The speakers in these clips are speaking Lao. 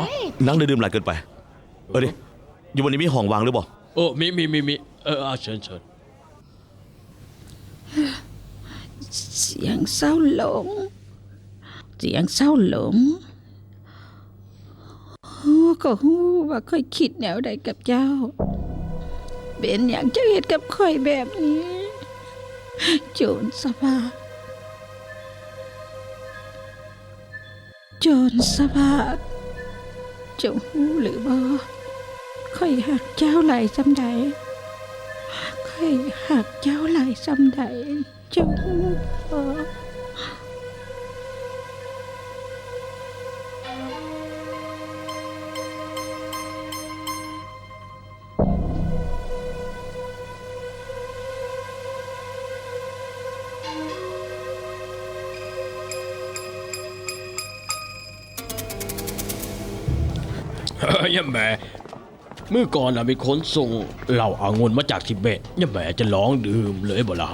ະ? ນັ່ງໄດ້ດື່ມຫຼາຍເກີນໄປ. ເອີ ເດ ຢູ່ບ່ອນນີ້ມີຫ້ອງວ່າງຫຼືບໍ່? ເອີ ມີ ມີ ມີ ມີ. ເອີ ອາ ເຊີນ ເຊີນ. ສຽງເສົ້າຫຼົງ ສຽງເສົ້າຫຼົງ. ໂອ້ ກໍຮູ້ວ່າຂ້ອຍຄິດແນວໃດກັບເຈົ້າ. ເປັນຫຍັງເຈົ້າເຮັດກັບຂ້ອຍແບບນີ້? ໂຈນສະບາດ ໂຈນສະບາດ, ເຈົ້າຮູ້ຫຼືບໍ່? ຂ້ອຍຮັກເຈົ້າຫຼາຍສ່ຳໃດ? ຂ້ອຍຮັກເຈົ້າຫຼາຍສ່ຳໃດ? ເຈົ້າຮູ້ບໍ່? ຍາແມ່ ມື້ກ່ອນນະ ມີຄົນສົ່ງເຫຼົ້າອະງຸ່ນມາຈາກທິເບດ. ຍາແມ່ຈະລອງດື່ມເລີຍບໍ່ລະ?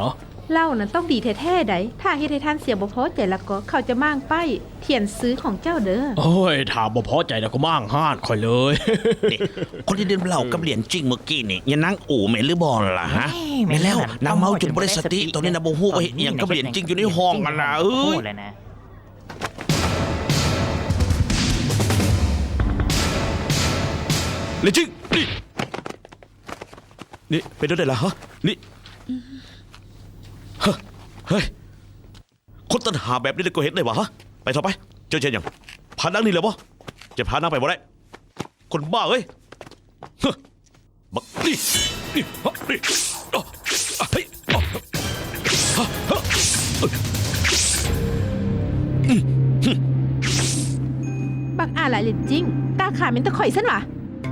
ເຫຼົ້ານັ້ນຕ້ອງດີແທ້ໆໃດ໋ ຖ້າເຮັດໃຫ້ທ່ານເສຍບໍ່ພໍໃຈລະກໍ ເຂົາຈະມ້າງປ້າຍທຽນຊື້ຂອງເຈົ້າເດີ. ໂອ້ຍ ຖ້າບໍ່ພໍໃຈລະກໍມ້າງຮ້ານຂ້ອຍເລີຍ. ເດ ຄົນທີ່ດື່ມເຫຼົ້າກັບຫຼຽນຈິງມື້ກີ້ນີ້ ຍານາງອູແມ່ນຫຼືບໍ່ລະ? ຮະ ແມ່ນແລ້ວ ນາງເມົາຈົນບໍ່ໄດ້ສະຕິ. ຕອນນີ້ນະ ບໍ່ຮູ້ວ່າເຮັດອີ່ຫຍັງກັບຫຼຽນຈິງຢູ່ໃນຫ້ອງຫັ້ນນະ. ເອີຍ ຫຼຽນຈິງ ນີ້ ນີ້ ເປັນແນວໃດລະ? ຮະ ນີ້ ຮະ ເຮີ້ຍ ຄົນຕັນຫາແບບນີ້ລະກໍເຮັດໄດ້ຫວາ? ຮະ ໄປເຖາະ ໄປ. ເຈົ້າຈະຫຍັງ? ພານາງໜີແລ້ວບໍ່? ຈະພານາງໄປບໍ່ໄດ້. ຄົນບ້າເອີຍ ຮະ. ບັກນີ້ ນີ້ ຮະ ນີ້ ອະ ອະ ເຮີ້ຍ ອະ ຮະ ຮະ ບັກອາຫຼາຍຫຼິນຈິງ ກ້າຂ້າແມ່ນແຕ່ຂ້ອຍຊັ້ນຫວາ?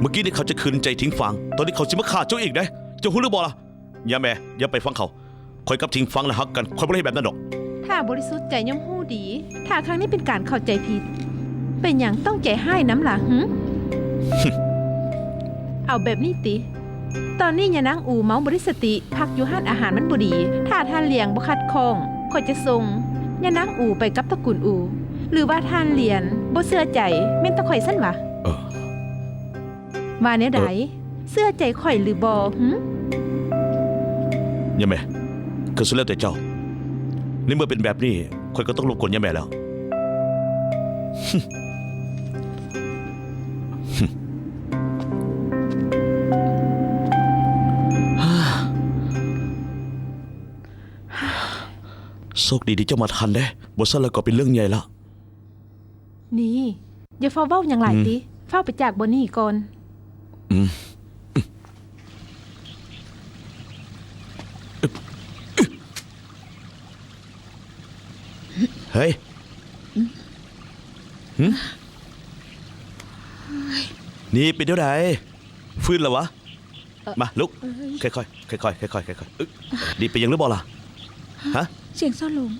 ເມື່ອກີ້ນີ້ເຂົາຈະຂືນໃຈທິງຟາງ ຕອນນີ້ເຂົາຊິມາຂ້າເຈົ້າອີກເດ້ ເຈົ້າຮູ້ຫຼືບໍ່ລະ? ຢ່າແມ່ ຢ່າໄປຟັງເຂົາ. ຂ້ອຍກັບທິງຟາງນະຮັກກັນ ຂ້ອຍບໍ່ໄດ້ເຮັດແບບນັ້ນດອກ. ຖ້າບໍລິສຸດໃຈຍ່ອມຮູ້ດີ ຖ້າຄັ້ງນີ້ເປັນການເຂົ້າໃຈຜິດ. ເປັນຫຍັງຕ້ອງໃຈຮ້າຍນຳລະຫື? ເອົາແບບນີ້ຕິ ຕອນນີ້ຍານາງອູເມົາບໍ່ໄດ້ສະຕິ ພັກຢູ່ຮ້ານອາຫານມັນບໍ່ດີ. ຖ້າທ່ານຫຼຽງບໍ່ຂັດຂ້ອງ ຂ້ອຍຈະສົ່ງຍານາງອູໄປກັບຕະກຸນອູ. ຫຼືວ່າທ່ານຫຼຽນບໍ່ເຊື່ອໃຈ ແມ່ນແຕ່ຂ້ອຍຊັ້ນຫວາ? ເອີ ວ່າແນວໃດ? ເອີ ເຊື່ອໃຈຂ້ອຍຫຼືບໍ່ຫື? ຍາແມ່ ກໍສຸດແລ້ວແຕ່ເຈົ້າ. ໃນເມື່ອເປັນແບບນີ້ ຂ້ອຍກໍຕ້ອງລົບກວນຍາແມ່ແລ້ວ. ໂຊກດີທີ່ເຈົ້າມາທັນເດ້ ບໍ່ຊັ້ນແລ້ວກໍເປັນເລື່ອງໃຫຍ່ລະ. ນີ້ ຢ່າຟ້າວເວົ້າຫຍັງຫຼາຍຕິ ອືມ ຟ້າວໄປຈາກບ່ອນນີ້ກ່ອນ. ອືມ ເຮີ້ຍ ຫຶ? ນີ້ເປັນແນວໃດ? ຟື້ນແລ້ວຫວາ? ເອີ ມາ ລຸກ ເອີຍ ຄ່ອຍໆ ຄ່ອຍໆ ຄ່ອຍໆ ຄ່ອຍໆ ອຶ ນີ້ເປັນຫຍັງຫຼືບໍ່ລະ? ຮະ? ສຽງຊໍ້ຫຼົງ.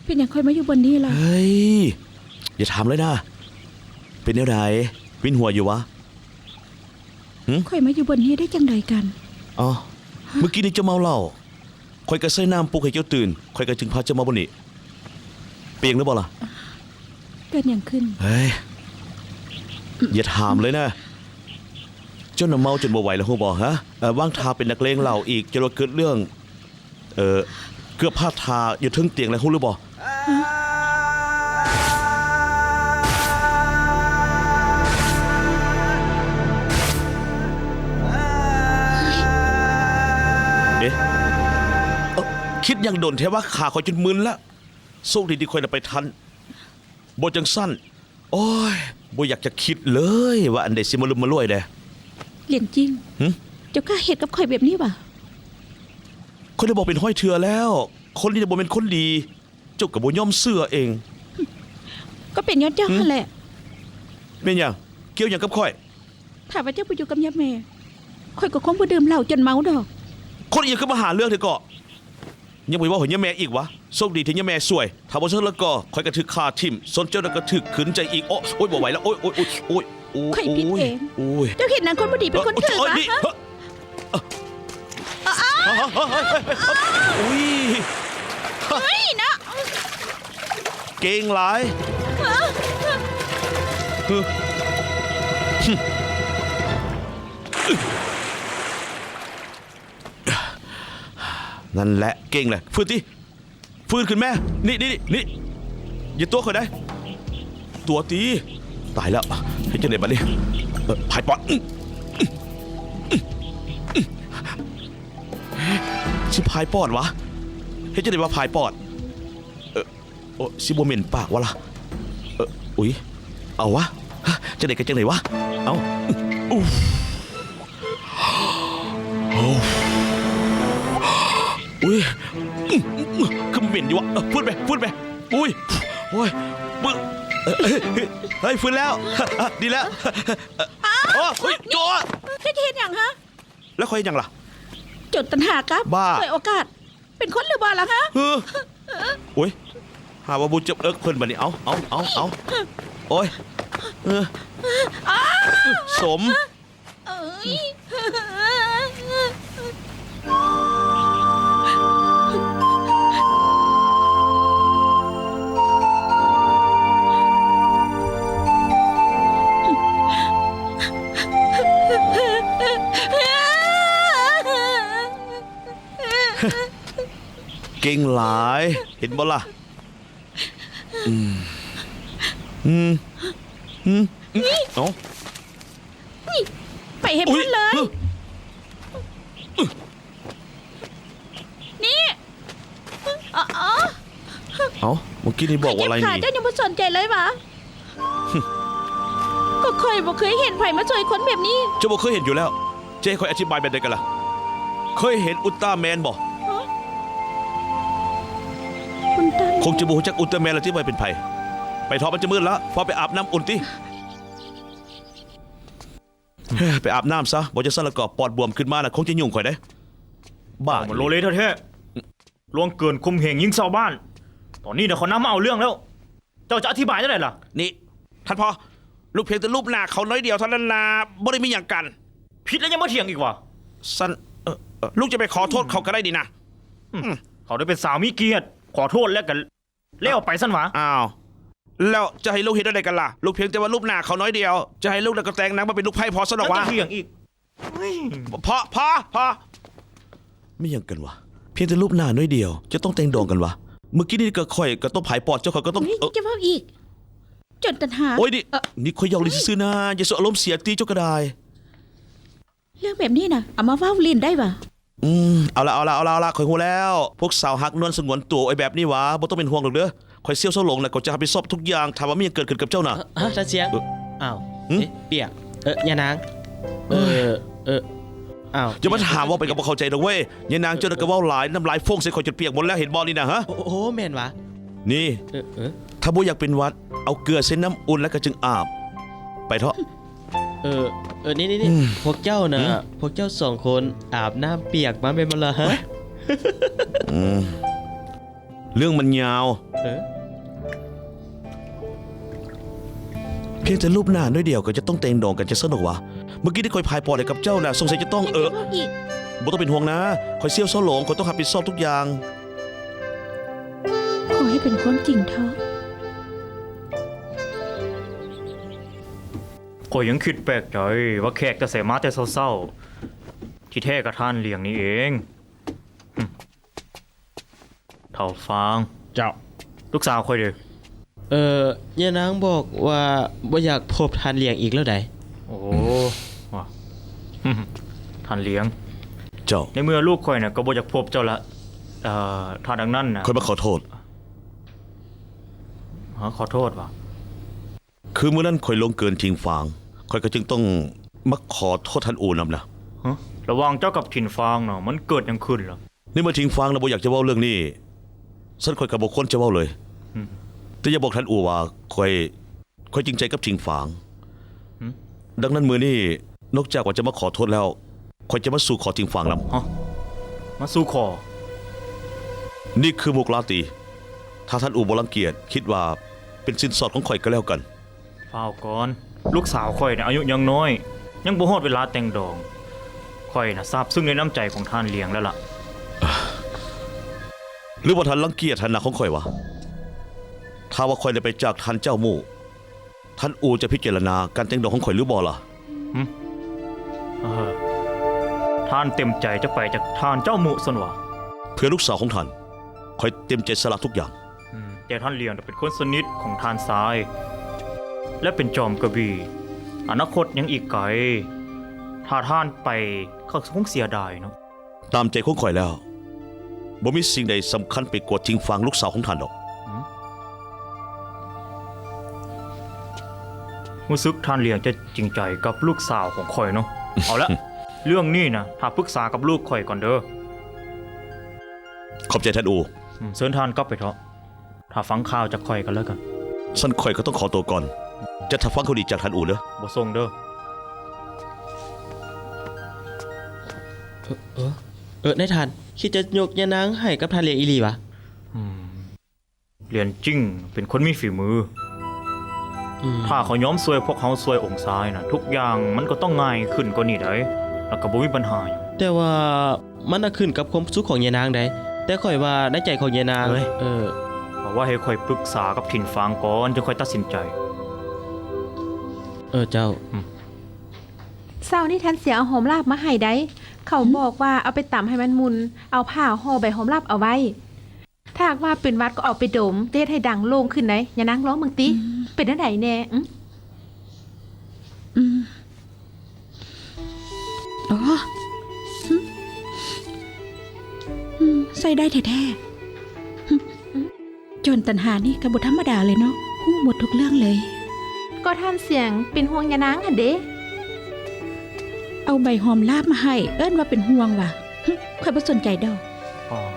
ເປັນຫຍັງຂ້ອຍມາຢູ່ບ່ອນນີ້ລະ? ເຮີ້ຍ ຢ່າຖາມເລີຍນາ. ເປັນແນວໃດ? ວິນຫົວຢູ່ຫວາ? ຫຶ? ຂ້ອຍມາຢູ່ບ່ອນນີ້ໄດ້ຈັ່ງໃດກັນ? ອໍ ເມື່ອກີ້ນີ້ເຈົ້າເມົາເຫຼົ້າ ຂ້ອຍກໍໃສ່ນ້ຳປຸກໃຫ້ເຈົ້າຕື່ນ ຂ້ອຍກໍຈຶ່ງພາເຈົ້າມາບ່ອນນີ້. ເປັນຫຍັງຫຼືບໍ່ລະ? ເກີດຫຍັງຂຶ້ນ? ເຮີ້ຍ ຢ່າຖາມເລີຍນາ. ເຈົ້ານະເມົາຈົນບໍ່ໄຫວແລ້ວຮູ້ບໍ່? ຮະ? ເອີ ຫວ່າງຖ້າເປັນນັກເລງເຫຼົ້າອີກ ຈົນວ່າເກີດເລື່ອງ ເອີ ເກືອບພາດທ່າຢູ່ເທິງຕຽງແລ້ວຮູ້ຫຼືບໍ່? ເອະ ເອີ ຄິດຫຍັງດົນແທ້ວະ? ຂາຂ້ອຍຈົນມຶນລະ. ໂຊກດີທີ່ຂ້ອຍນະໄປທັນ. ບໍ່ຈັ່ງຊັ້ນ ໂອ້ຍ ບໍ່ຢາກຈະຄິດເລີຍວ່າອັນໃດຊິມາລຸມມາລວຍແດ່. ຫຼຽນຈິງ ຫຶ? ເຈົ້າກ້າເຮັດກັບຂ້ອຍແບບນີ້ຫວາ? ຂ້ອຍໄດ້ບອກເປັນຮ້ອຍເທື່ອແລ້ວ ຄົນນີ້ນະບໍ່ແມ່ນຄົນດີ ເຈົ້າກໍບໍ່ຍອມເຊື່ອເອງ. ກໍເປັນຍ້ອນເຈົ້າ ຫຶ? ຫັ້ນແຫຼະ. ແມ່ນຫຍັງ? ກ່ຽວຫຍັງກັບຂ້ອຍ? ຖ້າວ່າເຈົ້າບໍ່ຢູ່ກັບຍາແມ່ ຂ້ອຍກໍຄົງບໍ່ດື່ມເຫຼົ້າຈົນເມົາດອກ. ຄົນອີ່ຫຍັງຄືມາຫາເລື່ອງແທ້ເກາະ? ຍັງໄປເວົ້າໃຫ້ຍາແມ່ອີກຫວາ? ໂຊກດີທີ່ຍາແມ່ຊ່ວຍ ຖ້າບໍ່ຊັ້ນແລ້ວກໍຂ້ອຍກໍຖືກຂ້າຖິ້ມ ສ່ວນເຈົ້ານັ້ນກໍຖືກຂືນໃຈອີກ. ໂອ້ ໂອ້ຍ ບໍ່ໄຫວແລ້ວ ໂອ້ຍ ໂອ້ຍ ໂອ້ຍ ໂອ້ຍ ຂ້ອຍຜິດເອງ. ໂອ້ຍ ເຈົ້າເຮັດຫຍັງຄົນບໍ່ດີເປັນຄົນຖືກຫວາ? ໂອ້ຍ ຫະ? ໂອ້ຍ ເນາະ ເກັ່ງຫຼາຍ. ນັ້ນແຫຼະ ເກັ່ງແຫຼະ ຟື້ນຕິ ຟື້ນຂຶ້ນແມ່. ນີ້ ນີ້ ນີ້ ຢ່າຕົວະຂ້ອຍໄດ໋ ຕົວະຕິ. ຕາຍແລ້ວ ເຮັດຈັ່ງໃດບັດນີ້? ເອີ ຜາຍປອດ ຊິຜາຍປອດຫວາ? ເຮັດຈັ່ງໃດວ່າຜາຍປອດ? ເອີ ໂອ້ ຊິບໍ່ເໝັນປາກວະລະ? ເອີ ອຸ້ຍ ເອົາວະ ຈັ່ງໃດກໍຈັ່ງໃດວະ. ເອົາ ອຸ້ຍ ຄືເໝັນຢູ່ວະ? ເອີ ຟື້ນໄປ ຟື້ນໄປ. ອຸ້ຍ ໂອ້ຍ ເອີ ເຮີ້ຍ ເຮີ້ຍ ຟື້ນແລ້ວ ດີແລ້ວ. ອ້າວ ໂອ້ຍ ໂອ້ຍ ເຈົ້າຈະເຮັດຫຍັງຫະ? ແລ້ວຂ້ອຍເຮັດຫຍັງລະ? ຈົນຕັນຫາກັບ ບ້າ ສວຍໂອກາດ ເປັນຄົນຫຼືບໍ່ລະຫະ? ເຮີ້ຍ ໂອ້ຍ ຫາວ່າບໍ່ເຈັບເອິກເພິ່ນບັດນີ້. ເອົາ ເອົາ ເອົາ ເອົາ ໂອ້ຍ ເອີ ສົມ ເອີຍ. ເກັ່ງຫຼາຍ ເຫັນບໍ່ລະ? ອືມ ອືມ ອືມ ເອົ້າ ໄປໃຫ້ພົ້ນເລີຍ. ນີ້ ເອົ້າ ເອົ້າ ເມື່ອກີ້ນີ້ບອກວ່າໄລ່ໜີ ເຈົ້າຍັງບໍ່ສົນໃຈເລີຍຫວາ? ກໍຂ້ອຍບໍ່ເຄີຍເຫັນໃຜມາຊ່ວຍຄົນແບບນີ້. ເຈົ້າບໍ່ເຄີຍເຫັນຢູ່ແລ້ວ. ຈະໃຫ້ຂ້ອຍອະທິບາຍແບບໃດກັນລະ? ເຄີຍເຫັນອຸນຕາແມນບໍ່? ອຸນຕາແມນ? ຄົງຈະບໍ່ຮູ້ຈັກອຸນຕາແມນລະຕິວ່າເປັນໃຜ. ໄປເຖາະ ມັນຈະມືດລະ, ຟ້າວໄປອາບນ້ຳອຸ່ນຕິ. ເອີ ໄປອາບນ້ຳຊະ, ບໍ່ຈັ່ງຊັ້ນລະກໍປອດບວມຂຶ້ນມານະ ຄົງຈະຫຍຸ້ງຂ້ອຍເດ້. ບ້າ ມັນໂລເລແທ້ໆ ລ່ວງເກີນຂົ່ມເຫງຍິງຊາວບ້ານ. ຕອນນີ້ນະ ເຂົານຳມາເອົາເລື່ອງແລ້ວ. ເຈົ້າຈະອະທິບາຍຈັ່ງໃດລະ? ນີ້ ທ່ານພໍ່, ລູກພຽງແຕ່ລູບໜ້າເຂົາໜ້ອຍດຽວເທົ່ານັ້ນນະ, ບໍ່ໄດ້ມີຫຍັງກັນ. ຜິດແລ້ວຍັງມາຖຽງອີກຫວາ? ຊັ້ນ ເອີ ເອີ ລູກຈະໄປຂໍໂທດເຂົາກໍໄດ້ນີ້ນະ. ອືມ ອືມ ເຂົາໄດ້ເປັນສາວມີກຽດ, ຂໍໂທດແລ້ວກໍແລ້ວໄປຊັ້ນຫວາ? ອ້າວ ແລ້ວຈະໃຫ້ລູກເຮັດແນວໃດກັນລະ? ລູກພຽງແຕ່ວ່າລູບໜ້າເຂົາໜ້ອຍດຽວ, ຈະໃຫ້ລູກນະກໍແຕ່ງນາງມາເປັນລູກໃພ້ພໍ່ຊັ້ນດອກຫວາ? ຍັງຈະຖຽງອີກ. ເຮີ້ຍ ພໍ ພໍ ພໍ ມີຫຍັງກັນຫວາ? ພຽງແຕ່ລູບໜ້າໜ້ອຍດຽວ ຈະຕ້ອງແຕ່ງດອງກັນຫວາ? ມື້ກີ້ນີ້ກໍຂ້ອຍກໍຕ້ອງຜາຍປອດເຈົ້າ, ຂ້ອຍກໍຕ້ອງ ເຮີ້ຍ ເອີ ຈະເວົ້າອີກ ຈົນຕັນຫາ. ໂອ້ຍ ນີ້ ເອີ ນີ້ຂ້ອຍຢອກຫຼິ້ນຊື່ໆນະ, ຢ່າສູ່ອາລົມເສຍຕິ ເຈົ້າກໍໄດ້. ເລື່ອງແບບນີ້ນະ ເອົາມາເວົ້າຫຼິ້ນໄດ້ຫວາ? ອືມ ເອົາລະ ເອົາລະ ເອົາລະ ເອົາລະ ຂ້ອຍຮູ້ແລ້ວ. ພວກສາວຮັກນວນສະຫງວນຕົວອ້າຍແບບນີ້ຫວາ? ບໍ່ຕ້ອງເປັນຫ່ວງດອກເດີ. ຂ້ອຍສ່ຽວຊາວຫຼງນະ ກໍຈະຮັບຜິດຊອບທຸກຢ່າງ ຖ້າວ່າມີຫຍັງເກີດຂຶ້ນກັບເຈົ້ານະ. ເອີ ທ່ານຊຽງ. ເອີ ອ້າວ ຫຶ? ເອະ ປຽກ. ເອີ ຍານາງ. ເອີ ເອີ ເອີ ອ້າວ ຢ່າມາຖາມເວົ້າໄປກໍບໍ່ເຂົ້າໃຈດອກເວີຍ. ຍານາງເຈົ້ານະກໍເວົ້າຫຼາຍ, ນ້ຳລາຍຟົ້ງໃສ່ຂ້ອຍຈົນປຽກໝົດແລ້ວ ເຫັນບໍ່ນີ້ນະ ຮະ? ໂອ້ ໂອ້ ແມ່ນຫວາ? ນີ້ ເອີ ເອີ ຖ້າບໍ່ຢາກເປັນຫວັດ ເອົາເກືອໃສ່ນ້ຳອຸ່ນແລ້ວກໍຈຶ່ງອາບ. ໄປເຖາະ. ເອີ ເອີ ນີ້ໆ ອືມ ພວກເຈົ້ານະ ຫື? ພວກເຈົ້າສອງຄົນອາບນ້ຳປຽກມາແມ່ນບໍ່ລະ? ເຮີ້ຍ ອືມ ເລື່ອງມັນຍາວ. ເອີ ພຽງແຕ່ຮູບໜ້າໜ້ອຍດຽວກໍຈະຕ້ອງແຕ່ງດອງກັນຈັ່ງຊັ້ນດອກຫວາ? ເມື່ອກີ້ທີ່ຂ້ອຍພາຍປອດໃຫ້ກັບເຈົ້ານະ ສົງໄສຈະຕ້ອງ ເອີ ຢ່າເວົ້າອີກ ບໍ່ຕ້ອງເປັນຫ່ວງນາ, ຂ້ອຍສ່ຽວຊາວຫຼອງ, ຂ້ອຍຕ້ອງຮັບຜິດຊອບທຸກຢ່າງ. ຂໍໃຫ້ເປັນຄວາມຈິງເຖາະ. ຂ້ອຍຍັງຄິດແປກໃຈວ່າແຂກຈະໃສມາແຕ່ເຊົ້າໆ ທີ່ແທ້ກໍທ່ານຫຼຽງນີ້ເອງ. ເຖົ້າຟາງ. ເຈົ້າ. ລູກສາວຂ້ອຍເດ? ເອີ ຍານາງບອກວ່າບໍ່ຢາກພົບທ່ານຫຼຽງອີກແລ້ວໃດ໋. ໂອ້ ວ່າ ທ່ານຫຼຽງ. ເຈົ້າ. ໃນເມື່ອລູກຂ້ອຍນະກໍບໍ່ຢາກພົບເຈົ້າລະ ເອີ ຖ້າດັ່ງນັ້ນນະ ຂ້ອຍມາຂໍໂທດ. ຮະ? ຂໍໂທດຫວາ? ຄືມື້ນັ້ນຂ້ອຍລ່ວງເກີນທິງຟາງ, ຂ້ອຍກໍຈຶ່ງຕ້ອງມາຂໍໂທດທ່ານອູ່ນຳນະ. ຮະ? ລະຫວ່າງເຈົ້າກັບທິງຟາງນະ ມັນເກີດຫຍັງຂຶ້ນລະ? ໃນເມື່ອທິງຟາງລະບໍ່ຢາກຈະເວົ້າເລື່ອງນີ້, ຊັ້ນຂ້ອຍກໍບໍ່ຄວນຈະເວົ້າເລີຍ. ອືມ. ແຕ່ຢາກບອກທ່ານອູ່ວ່າຂ້ອຍ, ຂ້ອຍຈິງໃຈກັບທິງຟາງ. ຫື? ດັ່ງນັ້ນມື້ນີ້ ນອກຈາກວ່າຈະມາຂໍໂທດແລ້ວ, ຂ້ອຍຈະມາສູ່ຂໍທິງຟາງນຳ. ຮະ? ມາສູ່ຂໍ? ນີ້ຄືໝົກລາຕີ. ຖ້າທ່ານອູ່ບໍ່ລັງກຽດ, ຄິດວ່າເປັນສິນສອດຂອງຂ້ອຍກໍແລ້ວກັນ. ຟ້າວກ່ອນ, ລູກສາວຂ້ອຍນະອາຍຸຍັງນ້ອຍ, ຍັງບໍ່ຮອດເວລາແຕ່ງດອງ. ຂ້ອຍນະຊາບຊຶ້ງໃນນ້ຳໃຈຂອງທ່ານຫຼຽງແລ້ວລະ. ຫຼືວ່າທ່ານລັງກຽດຖານະຂອງຂ້ອຍຫວາ? ຖ້າວ່າຂ້ອຍໄດ້ໄປຈາກທ່ານເຈົ້າໝູ່, ທ່ານອູ່ຈະພິຈາລະນາການແຕ່ງດອງຂອງຂ້ອຍຫຼືບໍ່ລະ? ຫຶ? ເອີ ທ່ານເຕັມໃຈຈະໄປຈາກທ່ານເຈົ້າໝູ່ຊັ້ນຫວາ? ເພື່ອລູກສາວຂອງທ່ານ, ຂ້ອຍເຕັມໃຈສະຫຼະທຸກຢ່າງ. ອືມ ແຕ່ທ່ານຫຼຽງເປັນຄົນສະໜິດຂອງທ່ານຊາຍ ແລະ ເປັນຈອມກະບີ້. ອະນາຄົດຍັງອີກໄກ. ຖ້າທ່ານໄປ ຂ້ອຍຄົງເສຍດາຍເນາະ. ຕາມໃຈຂອງຂ້ອຍແລ້ວ, ບໍ່ມີສິ່ງໃດສຳຄັນໄປກວ່າທິງຟາງລູກສາວຂອງທ່ານດອກ. ຫື? ຮູ້ສຶກທ່ານຫຼຽງຈະຈິງໃຈກັບລູກສາວຂອງຂ້ອຍເນາະ. ເອົາລະ, ເລື່ອງນີ້ນະ ຖ້າປຶກສາກັບລູກຂ້ອຍກ່ອນເດີ. ຂອບໃຈທ່ານອູ່. ອືມ, ເຊີນທ່ານກັບໄປເຖາະ. ຖ້າຟັງຂ່າວຈາກຂ້ອຍກໍແລ້ວກັນ. ຊັ້ນຂ້ອຍກໍຕ້ອງຂໍຕົວກ່ອນ. ຈະຖ້າຟັງຂ່າວດີຈາກທ່ານອູ່ເດີ. ບໍ່ສົ່ງເດີ. ເອີ ເອີ ເອີ ນາຍທ່ານ, ຄິດຈະຍົກຍານາງໃຫ້ກັບທ່ານຫຼຽງອີ່ຫຼີຫວາ? ອືມ. ຫຼຽນຈິງເປັນຄົນມີຝີມື. ອືມ. ຖ້າເຂົາຍອມຊ່ວຍພວກເຮົາຊ່ວຍອົງຊາຍນະ, ທຸກຢ່າງມັນກໍຕ້ອງງ່າຍຂຶ້ນກວ່ານີ້ໃດ໋, ແລ້ວກໍບໍ່ມີບັນຫາຫຍັງ. ແຕ່ວ່າມັນນະຂຶ້ນກັບຄວາມສຸກຂອງຍານາງໃດ໋, ແຕ່ຂ້ອຍວ່າໃນໃຈຂອງຍານາງ. ເອີຍ. ເອີ. ເອົາໄວ້ໃຫ້ຂ້ອຍປຶກສາກັບຖິນຟາງກ່ອນ, ຈຶ່ງຄ່ອຍຕັດສິນໃຈ. ເອີ ເຈົ້າ. ອືມ. ເຊົ້ານີ້ທ່ານສຽງເອົາຫອມລາບມາໃຫ້ໃດ໋. ເຂົາ ຫືມ? ບອກວ່າເອົາໄປຕຳໃຫ້ມັນໝຸ່ນ, ເອົາຜ້າຫໍ່ໃບຫອມລາບເອົາໄວ້. ຖ້າຫາກວ່າເປັນຫວັດກໍເອົາໄປດົມ, ຈະເຮັດໃຫ້ດັງໂລ່ງຂຶ້ນໃດ໋. ຍານາງລອງເບິ່ງຕິ. ອືມ. ເປັນແນວໃດແດ່? ອືມ. ອືມ. ອໍ. ຫຶມ. ອືມ, ໃຊ້ໄດ້ແທ້ໆ. ຫຶມ. ອືມ. ໂຈນຕັນຫານີ້ກໍບໍ່ທຳມະດາເລີຍເນາະ, ຮູ້ໝົດທຸກເລື່ອງເລີຍ. ກໍທ່ານສຽງເປັນຫ່ວງຍານາງຫັ້ນເດ. ເອົາໃບຫອມລາບມາໃຫ້ ເອີ້ນວ່າເປັນຫ່ວງຫວາ? ຫຶ ຂ້ອຍບໍ່ສົນໃຈດອກ. ອ້າວ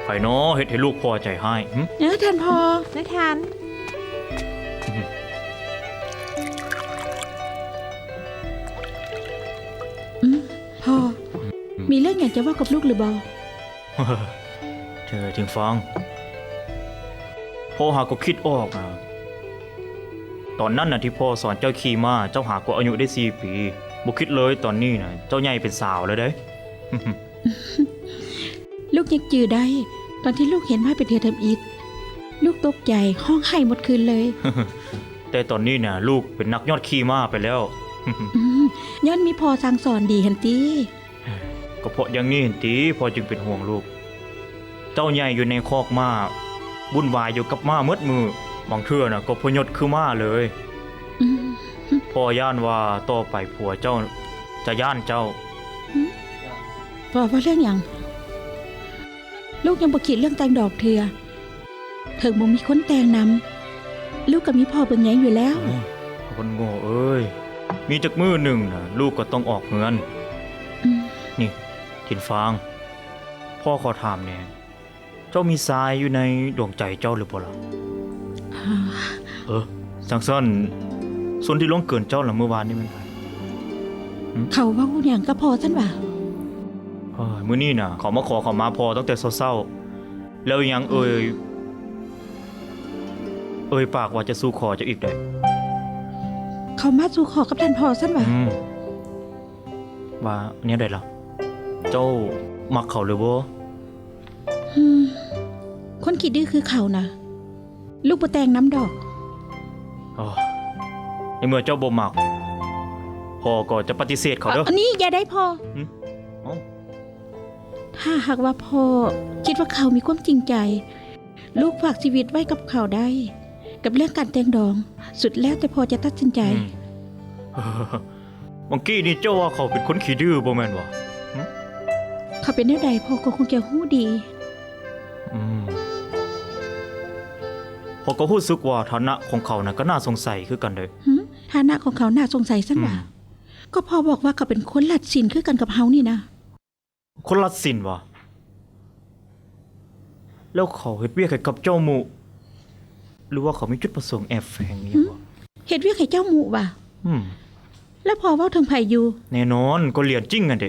ໃຜນໍເຮັດໃຫ້ລູກພໍ່ໃຈຮ້າຍ? ຫຶ ເອີ ທ່ານພໍ່. ນາຍທ່ານ. ອືມ ພໍ່ ອືມ ມີເລື່ອງຫຍັງຈະເວົ້າກັບລູກຫຼືບໍ່? ເອີ ທິງຟາງ ພໍ່ຫາກໍຄິດອອກນະ. ຕອນນັ້ນນະທີ່ພໍ່ສອນເຈົ້າຂີ່ມ້າ ເຈົ້າຫາກໍອາຍຸໄດ້ສີ່ປີ. ບໍ່ຄິດເລີຍ ຕອນນີ້ນະເຈົ້າໃຫຍ່ເປັນສາວແລ້ວເດ້. ລູກຍັງຈື່ໄດ້ ຕອນທີ່ລູກເຫັນມາເປັນເທື່ອທຳອິດ ລູກຕົກໃຈຮ້ອງໄຫ້ໝົດຄືນເລີຍ. ແຕ່ຕອນນີ້ນະລູກເປັນນັກຍອດຂີ່ມ້າໄປແລ້ວ. ອືມ ຍ້ອນມີພໍ່ສັ່ງສອນດີຫັ້ນຕິ. ກໍເພາະຢ່າງນີ້ຫັ້ນຕິ ພໍ່ຈຶ່ງເປັນຫ່ວງລູກ. ເຈົ້າໃຫຍ່ຢູ່ໃນຄອກມ້າ ວຸ່ນວາຍຢູ່ກັບມ້າໝົດມື້, ບາງເທື່ອນະກໍພະຍົດຄືມ້າເລີຍ. ອືມ ພໍ່ຢ້ານວ່າຕໍ່ໄປຜົວເຈົ້າຈະຢ້ານເຈົ້າ. ຫຶ ພໍ່ເວົ້າເລື່ອງຫຍັງ? ລູກຍັງບໍ່ຄິດເລື່ອງແຕ່ງດອກເທື່ອ. ເຖິງບໍ່ມີຄົນແຕ່ງນຳ ລູກກໍມີພໍ່ເບິ່ງແຍງຢູ່ແລ້ວ. ໂອ້ ຄົນໂງ່ເອີຍ ມີຈັກມື້ໜຶ່ງນະ ລູກກໍຕ້ອງອອກເຮືອນ. ອືມ ນີ້ ທິນຟາງ ພໍ່ຂໍຖາມແດ່ ເຈົ້າມີຊາຍຢູ່ໃນດວງໃຈເຈົ້າຫຼືບໍ່ລະ? ເອີ ຈັ່ງຊັ້ນ ສ່ວນທີ່ລ່ວງເກີນເຈົ້າລະມື້ວານນີ້ແມ່ນໃຜ? ຫຶ ເຂົາເວົ້າຫຍັງກັບພໍ່ຊັ້ນຫວາ? ເອີ ມື້ນີ້ນະ ເຂົາມາຂໍເຂົ້າມາພໍ່ຕັ້ງແຕ່ເຊົ້າໆ ແລ້ວຍັງເອີ່ຍ ເອີ່ຍປາກວ່າຈະສູ່ຂໍເຈົ້າອີກໄດ໋. ເຂົາມາສູ່ຂໍກັບທ່ານພໍ່ຊັ້ນຫວາ? ອືມ ວ່າແນວໃດລະ? ເຈົ້າມັກເຂົາຫຼືບໍ່? ຫຶ ຄົນຂີ້ດື້ຄືເຂົານະ ລູກບໍ່ແຕ່ງນຳດອກ. ອໍ ໃນເມື່ອເຈົ້າບໍ່ມັກ ພໍ່ກໍຈະປະຕິເສດເຂົາເດີ້. ອ- ອັນນີ້ຢ່າໄດ້ພໍ່. ຫຶ ເອົ້າ ຖ້າຫາກວ່າພໍ່ຄິດວ່າເຂົາມີຄວາມຈິງໃຈ ລູກຝາກຊີວິດໄວ້ກັບເຂົາໄດ້. ກັບເລື່ອງການແຕ່ງດອງ ສຸດແລ້ວແຕ່ພໍ່ຈະຕັດສິນໃຈ. ອືມ ເມື່ອກີ້ນີ້ເຈົ້າວ່າເຂົາເປັນຄົນຂີ້ດື້ບໍ່ແມ່ນຫວາ? ຫຶ ເຂົາເປັນແນວໃດ ພໍ່ກໍຄົງຈະຮູ້ດີ. ອືມ ພໍ່ກໍຮູ້ສຶກວ່າຖານະຂອງເຂົານະກໍໜ້າສົງໄສຄືກັນເດ້. ຫຶ ຖານະຂອງເຂົາໜ້າສົງໄສຊັ້ນຫວາ? ອືມ ກໍພໍ່ບອກວ່າເຂົາເປັນຄົນລັດສິນຄືກັນກັບເຮົານີ້ນະ. ຄົນລັດສິນຫວາ? ແລ້ວເຂົາເຮັດວຽກໃຫ້ກັບເຈົ້າໝູ່ ຫຼືວ່າເຂົາມີຈຸດປະສົງແອບແຝງອີ່ຫຍັງຫວາ? ຫຶ ເຮັດວຽກໃຫ້ເຈົ້າໝູ່ຫວາ? ອືມ ແລ້ວພໍ່ເວົ້າເຖິງໃຜຢູ່? ແນ່ນອນ ກໍຫຼຽນຈິ້ງຫັ້ນເດ.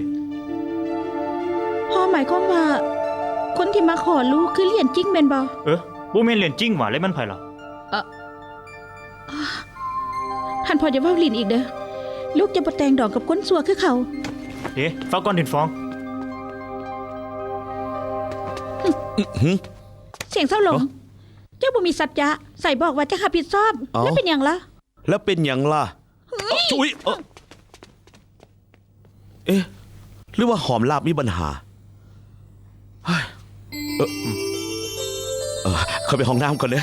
ພໍ່ໝາຍຄວາມວ່າ ຄົນທີ່ມາຂໍລູກຄືຫຼຽນຈິ້ງແມ່ນບໍ່? ເອີ ບໍ່ແມ່ນຫຼຽນຈິ້ງຫວາ ແລ້ວແມ່ນໃຜລະ? ເອີ ທ່ານພໍ່ຢ່າເວົ້າຫຼິ້ນອີກເດີ້. ລູກຈະບໍ່ແຕ່ງດອງກັບຄົນຊົ່ວຄືເຂົາ. ເດ ຟັງກ່ອນ ດິນຟອງ. ຫຶ ຫຶ ສຽງເສົ້າຫຼົງ. ເຈົ້າບໍ່ມີສັດຈະ ໃສບອກວ່າຈະຮັບຜິດຊອບ. ເອົ້າ ແລ້ວເປັນຫຍັງລະ? ແລ້ວເປັນຫຍັງລະ? ເອີ ເອ ຫຼືວ່າຫອມລາບມີບັນຫາ? ເອີ ເອີ ຂ້ອຍໄປຫ້ອງນ້ຳກ່ອນເດີ້. ອໍ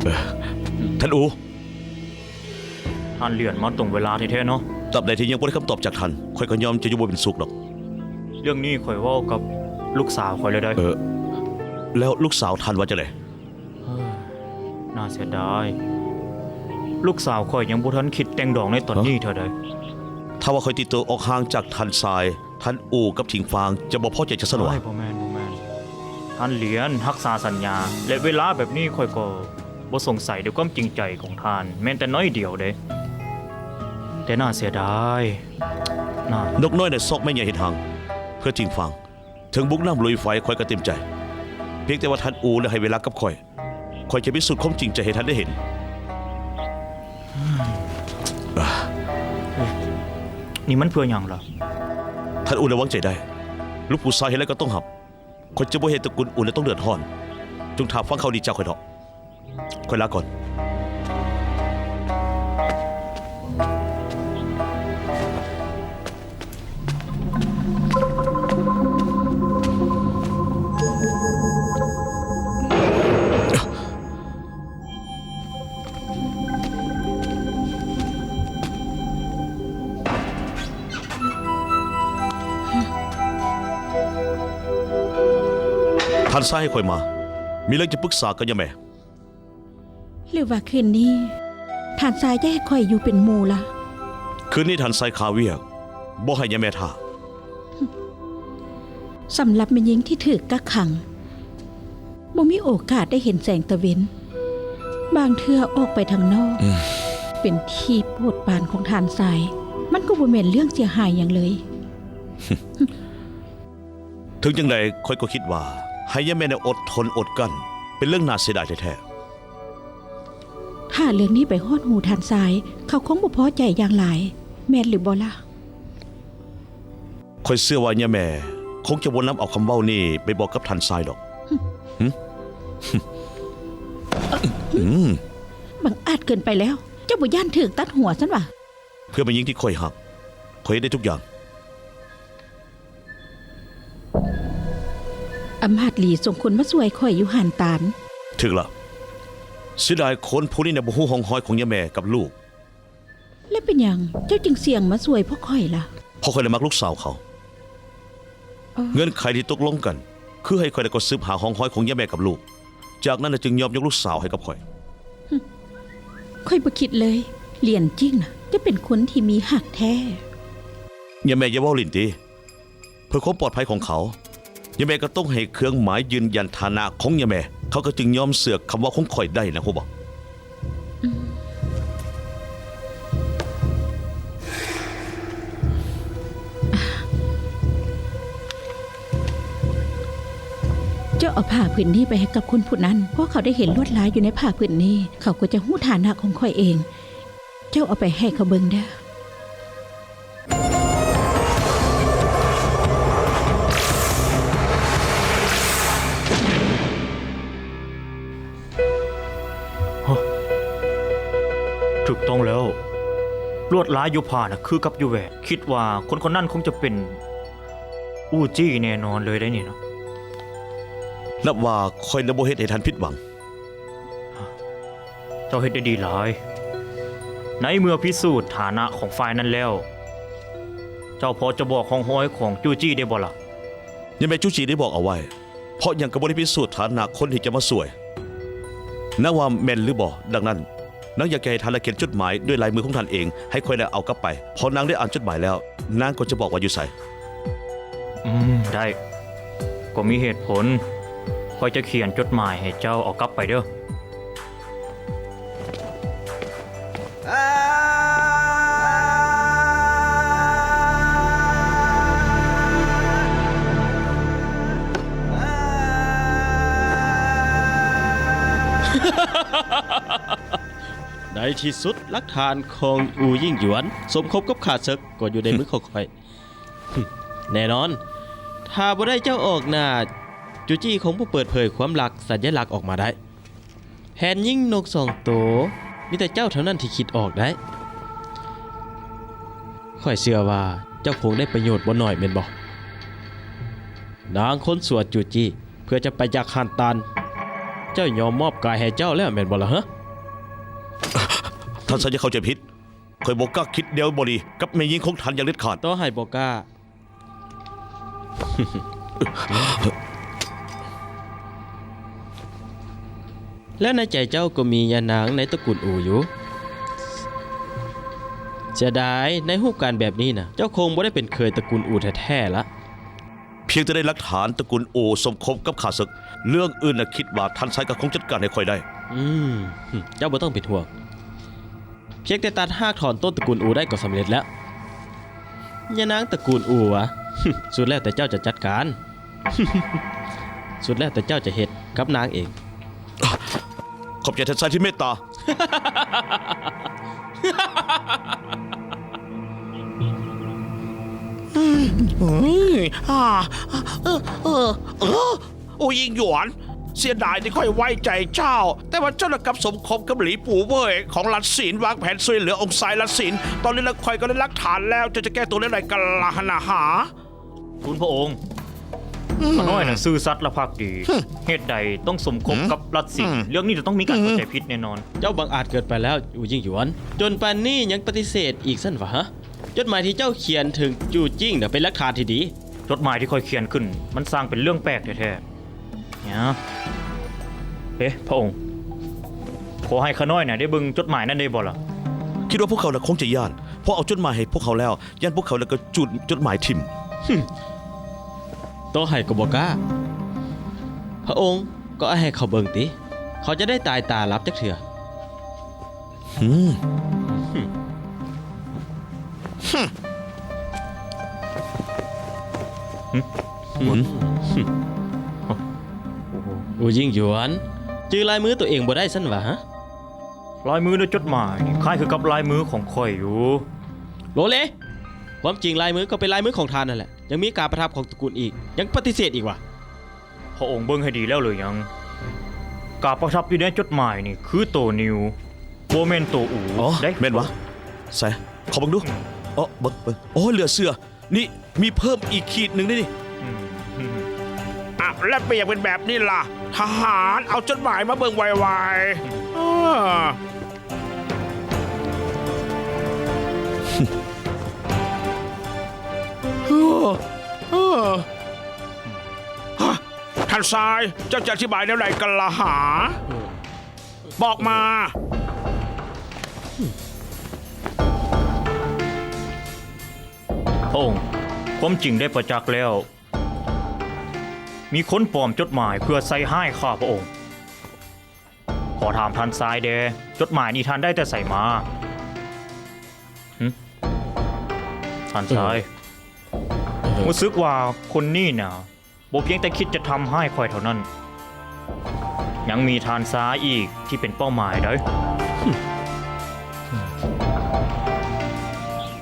ເອີ ທ່ານອູ. ທ່ານຫຼຽນມາຕົງເວລາແທ້ໆເນາະ. ຕາບໃດທີ່ຍັງບໍ່ໄດ້ຄຳຕອບຈາກທ່ານ ຂ້ອຍກໍຍອມຈະຢູ່ບໍ່ເປັນສຸກດອກ. ເລື່ອງນີ້ຂ້ອຍເວົ້າກັບລູກສາວຂ້ອຍແລ້ວໃດ໋. ເອີ ແລ້ວລູກສາວທ່ານວ່າຈັ່ງໃດ? ເອີ ໜ້າເສຍດາຍ ລູກສາວຂ້ອຍຍັງບໍ່ທັນຄິດແຕ່ງດອງໃນຕອນນີ້ເທື່ອໃດ໋. ຖ້າວ່າຂ້ອຍຕີໂຕອອກຫ່າງຈາກທ່ານຊາຍ ທ່ານອູກັບທິງຟາງຈະບໍ່ພໍໃຈຈັ່ງຊັ້ນຫວາ? ໂອ້ຍ ບໍ່ແມ່ນ ບໍ່ແມ່ນ. ທ່ານຫຼຽນຮັກສາສັນຍາ ແລະ ເວລາແບບນີ້ຂ້ອຍກໍບໍ່ສົງໄສໃນຄວາມຈິງໃຈຂອງທ່ານແມ່ນແຕ່ໜ້ອຍດຽວເດ້. ແຕ່ໜ້າເສຍດາຍ ນາ ນົກນ້ອຍໃນຊອກໄມ້ໃຫຍ່ເຮັດຮັງ ເພື່ອທິງຟາງ. ເຖິງບຸກນ້ຳລຸຍໄຟຂ້ອຍກໍເຕັມໃຈ. ພຽງແຕ່ວ່າທ່ານອູໄດ້ໃຫ້ເວລາກັບຂ້ອຍ. ຂ້ອຍຈະພິສູດຄວາມຈິງໃຈໃຫ້ທ່ານໄດ້ເຫັນ. ນີ້ມັນເພື່ອຫຍັງລະ? ທ່ານອູໄດ້ວາງໃຈໄດ້. ລູກຜູ້ຊາຍເຮັດແລ້ວກໍຕ້ອງຮັບ. ຂ້ອຍຈະບໍ່ເຮັດໃຫ້ຕະກຸນອູນຕ້ອງເດືອດຮ້ອນ. ຈົ່ງຖ້າຟັງຂ່າວດີຈາກຂ້ອຍເຖາະ. ຂ້ອຍລາກ່ອນ. ເ ທ່ານຊາຍໃຫ້ຂ້ອຍມາ ມີເລື່ອງຈະປຶກສາກັບຍາແມ່. ຫຼືວ່າຄືນນີ້ທ່ານຊາຍຈະໃຫ້ຂ້ອຍຢູ່ເປັນໝູ່ລະ? ຄືນນີ້ທ່ານຊາຍຄາວຽກ ບໍ່ໃຫ້ຍາແມ່ຖ້າ. ສຳລັບແມ່ຍິງທີ່ຖືກກັກຂັງ ບໍ່ມີໂອກາດໄດ້ເຫັນແສງຕາເວັນ, ບາງເທື່ອອອກໄປທາງນອກ ອືມ ເປັນທີ່ໂປດປານຂອງທ່ານຊາຍ ມັນກໍບໍ່ແມ່ນເລື່ອງເສຍຫາຍຫຍັງເລີຍ. ເຖິງຈັ່ງໃດຂ້ອຍກໍຄິດວ່າ ໃຫ້ຍາແມ່ໄດ້ອົດທົນອົດກັ້ນ ເປັນເລື່ອງໜ້າເສຍດາຍແທ້ໆ. ຖ້າເລື່ອງນີ້ໄປຮອດຫູທ່ານຊາຍ ເຂົາຄົງບໍ່ພໍໃຈຢ່າງຫຼາຍ ແມ່ນຫຼືບໍ່ລະ? ຂ້ອຍເຊື່ອວ່າຍາແມ່ຄົງຈະບໍ່ນຳເອົາຄຳເວົ້ານີ້ໄປບອກກັບທ່ານຊາຍດອກ. ຫຶ? ຫຶ? ອືມ ບັງອາດເກີນໄປແລ້ວ. ເຈົ້າບໍ່ຢ້ານຖືກຕັດຫົວຊັ້ນຫວາ? ເພື່ອແມ່ຍິງທີ່ຂ້ອຍຮັກ ຂ້ອຍເຮັດໄດ້ທຸກຢ່າງ. ອຳມາດຫຼີສົ່ງຄົນມາຊ່ວຍຂ້ອຍຢູ່ຫານຕານ. ຖືກລະ. ເສຍດາຍຄົນພວກນີ້ນະ ບໍ່ຮູ້ຮ່ອງຮອຍຂອງຍາແມ່ກັບລູກ. ແລະເປັນຫຍັງເຈົ້າຈຶ່ງສ່ຽງມາຊ່ວຍພວກຂ້ອຍລະ? ເພາະຂ້ອຍລະມັກລູກສາວເຂົາ. ເງື່ອນໄຂທີ່ຕົກລົງກັນ ຄືໃຫ້ຂ້ອຍລະກໍສືບຫາຮ່ອງຮອຍຂອງຍາແມ່ກັບລູກ, ຈາກນັ້ນລະຈຶ່ງຍອມຍົກລູກສາວໃຫ້ກັບຂ້ອຍ. ຂ້ອຍບໍ່ຄິດເລີຍ ຫຼຽນຈິ້ງນະ ຈະເປັນຄົນທີ່ມີຮັກແທ້. ຍາແມ່ຢ່າເວົ້າຫຼິ້ນຕິ. ເພື່ອຄວາມປອດໄພຂອງເຂົາ ຍາແມ່ກໍຕ້ອງໃຫ້ເຄື່ອງໝາຍຢືນຢັນຖານະຂອງຍາແມ່, ເຂົາກໍຈຶ່ງຍອມເຊື່ອຄຳເວົ້າຂອງຂ້ອຍໄດ້ນະ ຮູ້ບໍ່? ອືມ ເຈົ້າເອົາຜ້າຜືນນີ້ໄປໃຫ້ກັບຄົນຜູ້ນັ້ນ. ພວກເຂົາໄດ້ເຫັນລວດລາຍຢູ່ໃນຜ້າຜືນນີ້ ເຂົາກໍຈະຮູ້ຖານະຂອງຂ້ອຍເອງ. ເຈົ້າເອົາໄປໃຫ້ເຂົາເບິ່ງເດີ້. ຮະ ຖືກຕ້ອງແລ້ວ. ລວດລາຍຢູ່ຜ້ານະ ຄືກັບຢູ່ແຫວນ. ຄິດວ່າຄົນຄົນນັ້ນຄົງຈະເປັນອູຈີ້ແນ່ນອນເລີຍໄດ໋ນີ້ເນາະ. ນັບວ່າຂ້ອຍນະບໍ່ເຮັດໃຫ້ທ່ານຜິດຫວັງ. ເຈົ້າເຮັດໄດ້ດີຫຼາຍ. ໃນເມື່ອພິສູດຖານະຂອງຝ່າຍນັ້ນແລ້ວ, ເຈົ້າພໍຈະບອກຮ່ອງຮອຍຂອງຈູຈີໄດ້ບໍ່ລະ? ຍາແມ່ຈູຈີໄດ້ບອກເອົາໄວ້, ເພາະຫຍັງກໍບໍ່ໄດ້ພິສູດຖານະຄົນທີ່ຈະມາຊ່ວຍ. ນາງວ່າແມ່ນຫຼືບໍ່? ດັ່ງນັ້ນ, ນາງຢາກຈະໃຫ້ທ່ານລະຂຽນຈົດໝາຍດ້ວຍລາຍມືຂອງທ່ານເອງ ໃຫ້ຂ້ອຍໄດ້ເອົາກັບໄປ. ພໍນາງໄດ້ອ່ານຈົດໝາຍແລ້ວ, ນາງກໍຈະບອກວ່າຢູ່ໃສ. ອືມ, ໄດ້. ກໍມີເຫດຜົນ. ຂ້ອຍຈະຂຽນຈົດໝາຍໃຫ້ເຈົ້າເອົາກັບໄປເດີ້. ໃນທີ່ສຸດ, ຫຼັກຖານຂອງອູ່ຍິ່ງຢວນ ສົມຄົບກັບຂ້າເສິກ ກໍຢູ່ໃນມືຂອງຂ້ອຍ. ແນ່ນອນ, ຖ້າບໍ່ໄດ້ເຈົ້າອອກໜ້າ, ຈູຈີຄົງບໍ່ເປີດເຜີຍຄວາມລັບສັນຍະລັກອອກມາໄດ້. ແຜນຍິງນົກສອງໂຕ, ມີແຕ່ເຈົ້າເທົ່ານັ້ນທີ່ຄິດອອກໄດ້. ຂ້ອຍເຊື່ອວ່າເຈົ້າຄົງໄດ້ປະໂຫຍດບໍ່ໜ້ອຍແມ່ນບໍ່? ນາງຄົນຊົ່ວຈູຈີ ເພື່ອຈະໄປຈາກຮ້ານຕານ, ເຈົ້າຍອມມອບກາຍໃຫ້ເຈົ້າແລ້ວແມ່ນບໍ່ລະ? ຮະ? ທ່ານຊາຍຢ່າເຂົ້າໃຈຜິດ. ຂ້ອຍບໍ່ກ້າຄິດແນວບໍ່ດີກັບແມ່ຍິງຂອງທ່ານຢ່າງເດັດຂາດ. ຕໍ່ໃຫ້ບໍ່ກ້າ. ແລ້ວໃນໃຈເຈົ້າກໍມີຍານາງໃນຕະກຸນອູຢູ່. ເສຍດາຍ, ໃນຮູບການແບບນີ້ນະ, ເຈົ້າຄົງບໍ່ໄດ້ເປັນເຂີຍຕະກຸນອູແທ້ໆລະ. ພຽງແຕ່ໄດ້ຫຼັກຖານຕະກຸນອູສົມຄົບກັບຂ້າເສິກ, ເລື່ອງອື່ນນະຄິດວ່າທ່ານຊາຍກໍຄົງຈັດການໃຫ້ຂ້ອຍໄດ້. ອືມ, ເຈົ້າບໍ່ຕ້ອງເປັນຫ່ວງ. ພຽງແຕ່ຕັດຮາກຖອນຕົ້ນຕະກຸນອູໄດ້ກໍສຳເລັດແລ້ວ. ຍານາງຕະກູນອູຫວາ? ສຸດແລ້ວແຕ່ເຈົ້າຈະຈັດການ. ສຸດແລ້ວແຕ່ເຈົ້າຈະເຮັດກັບນາງເອງ. ຂອບໃຈທ່ານຊາຍທີ່ເມດຕາ. ອືມ ອືມ ອາ ເອີ ເອີ ເອີ ໂອ ຍິງຫຍວນ, ເສຍດາຍທີ່ຂ້ອຍໄວ້ໃຈເຈົ້າ, ແຕ່ວ່າເຈົ້ານະກັບສົມຄົບກັບຫຼີປູເຫວີຍຂອງລັດສິນ, ວາງແຜນຊ່ວຍເຫຼືອອົງຊາຍລັດສິນ. ຕອນນີ້ລະຂ້ອຍກໍໄດ້ຫຼັກຖານແລ້ວ, ເຈົ້າຈະແກ້ຕົວແນວໃດກັນລະຫັ້ນນະຫາ? ຄຸນພະອົງ, ອືມ ຂ້ານ້ອຍນັ້ນຊື່ສັດແລະພັກດີ, ຫຶ ເຫດໃດຕ້ອງສົມຄົບ ຫື ກັບລັດສິນ? ຫື ເລື່ອງນີ້ຈະຕ້ອງມີການ ຫື ເຂົ້າໃຈຜິດແນ່ນອນ. ເຈົ້າບັງອາດເກີນໄປແລ້ວ, ອູ ຍິງຫຍວນ, ຈົນປານນີ້ຍັງປະຕິເສດອີກຊັ້ນຫວາ? ຈົດໝາຍທີ່ເຈົ້າຂຽນເຖິງຈູຈິ້ງນະ ເປັນຫຼັກຖານທີ່ດີ. ຈົດໝາຍທີ່ຂ້ອຍຂຽນຂຶ້ນ ມັນຊ່າງເປັນເລື່ອງແປກແທ້ໆ. ເອີ ພະອົງ, ຂໍໃຫ້ຂ້ານ້ອຍນະໄດ້ເບິ່ງຈົດໝາຍນັ້ນໄດ້ບໍ່ລະ? ຄິດວ່າພວກເຂົານະຄົງຈະຢ້ານ, ພໍເອົາຈົດໝາຍໃຫ້ພວກເຂົາແລ້ວ, ຢ້ານພວກເຂົານະກໍຈູດຈົດໝາຍຖິ້ມ. ຕໍ່ໃຫ້ກໍບໍ່ກ້າ. ພະອົງກໍໃຫ້ເຂົາເບິ່ງຕິ, ເຂົາຈະໄດ້ຕາຍຕາຫຼັບຈັກເທື່ອ. ຫືມ ຫືມ ຫືມ ຫືມ ໂອ້ ຍິງຢວນ, ຈື່ລາຍມືຕົວເອງບໍ່ໄດ້ຊັ້ນຫວາ? ລາຍມືໃນຈົດໝາຍນີ້ຄ້າຍຄືກັບລາຍມືຂອງຂ້ອຍຢູ່. ໂລເລ! ຄວາມຈິງລາຍມືກໍເປັນລາຍມືຂອງທ່ານນັ້ນແຫຼະ, ຍັງມີກາປະທັບຂອງຕະກຸນອີກ, ຍັງປະຕິເສດອີກຫວາ? ພະອົງເບິ່ງໃຫ້ດີແລ້ວຫຼືຍັງ? ກາປະທັບຢູ່ໃນຈົດໝາຍນີ້ຄືໂຕນິວ, ບໍ່ແມ່ນໂຕອູ. ອໍ ເດ້ ແມ່ນຫວາ? ໃສ ຂໍເບິ່ງດູ. ອໍ ເບິ່ງ ເບິ່ງ. ໂອ້ ເຫຼືອເຊື່ອ. ນີ້ມີເພີ່ມອີກຂີດໜຶ່ງເດ້ນີ້. ອືມ ອືມ ອ້າວ ແລ້ວເປັນຫຍັງເປັນແບບນີ້ລະ? ທະຫານ ເອົາຈົດໝາຍມາເບິ່ງໄວໆ. ເອີ ເອີ ເອີ ທ່ານຊາຍ, ເຈົ້າຈະອະທິບາຍແນວໃດກັນລະຫາ? ບອກມາ. ພະອົງ, ຄວາມຈິງໄດ້ປະຈັກແລ້ວ. ມີຄົນປອມຈົດໝາຍເພື່ອໃສ່ຮ້າຍຂ້າພະອົງ. ຂໍຖາມທ່ານຊາຍແດ່, ຈົດໝາຍນີ້ທ່ານໄດ້ແຕ່ໃສມາ? ຫຶ? ທ່ານຊາຍ. ເອີ ຮູ້ສຶກວ່າຄົນນີ້ນະ ບໍ່ພຽງແຕ່ຄິດຈະທຳຮ້າຍຂ້ອຍເທົ່ານັ້ນ, ຍັງມີທ່ານຊາຍອີກທີ່ເປັນເປົ້າໝາຍໃດ.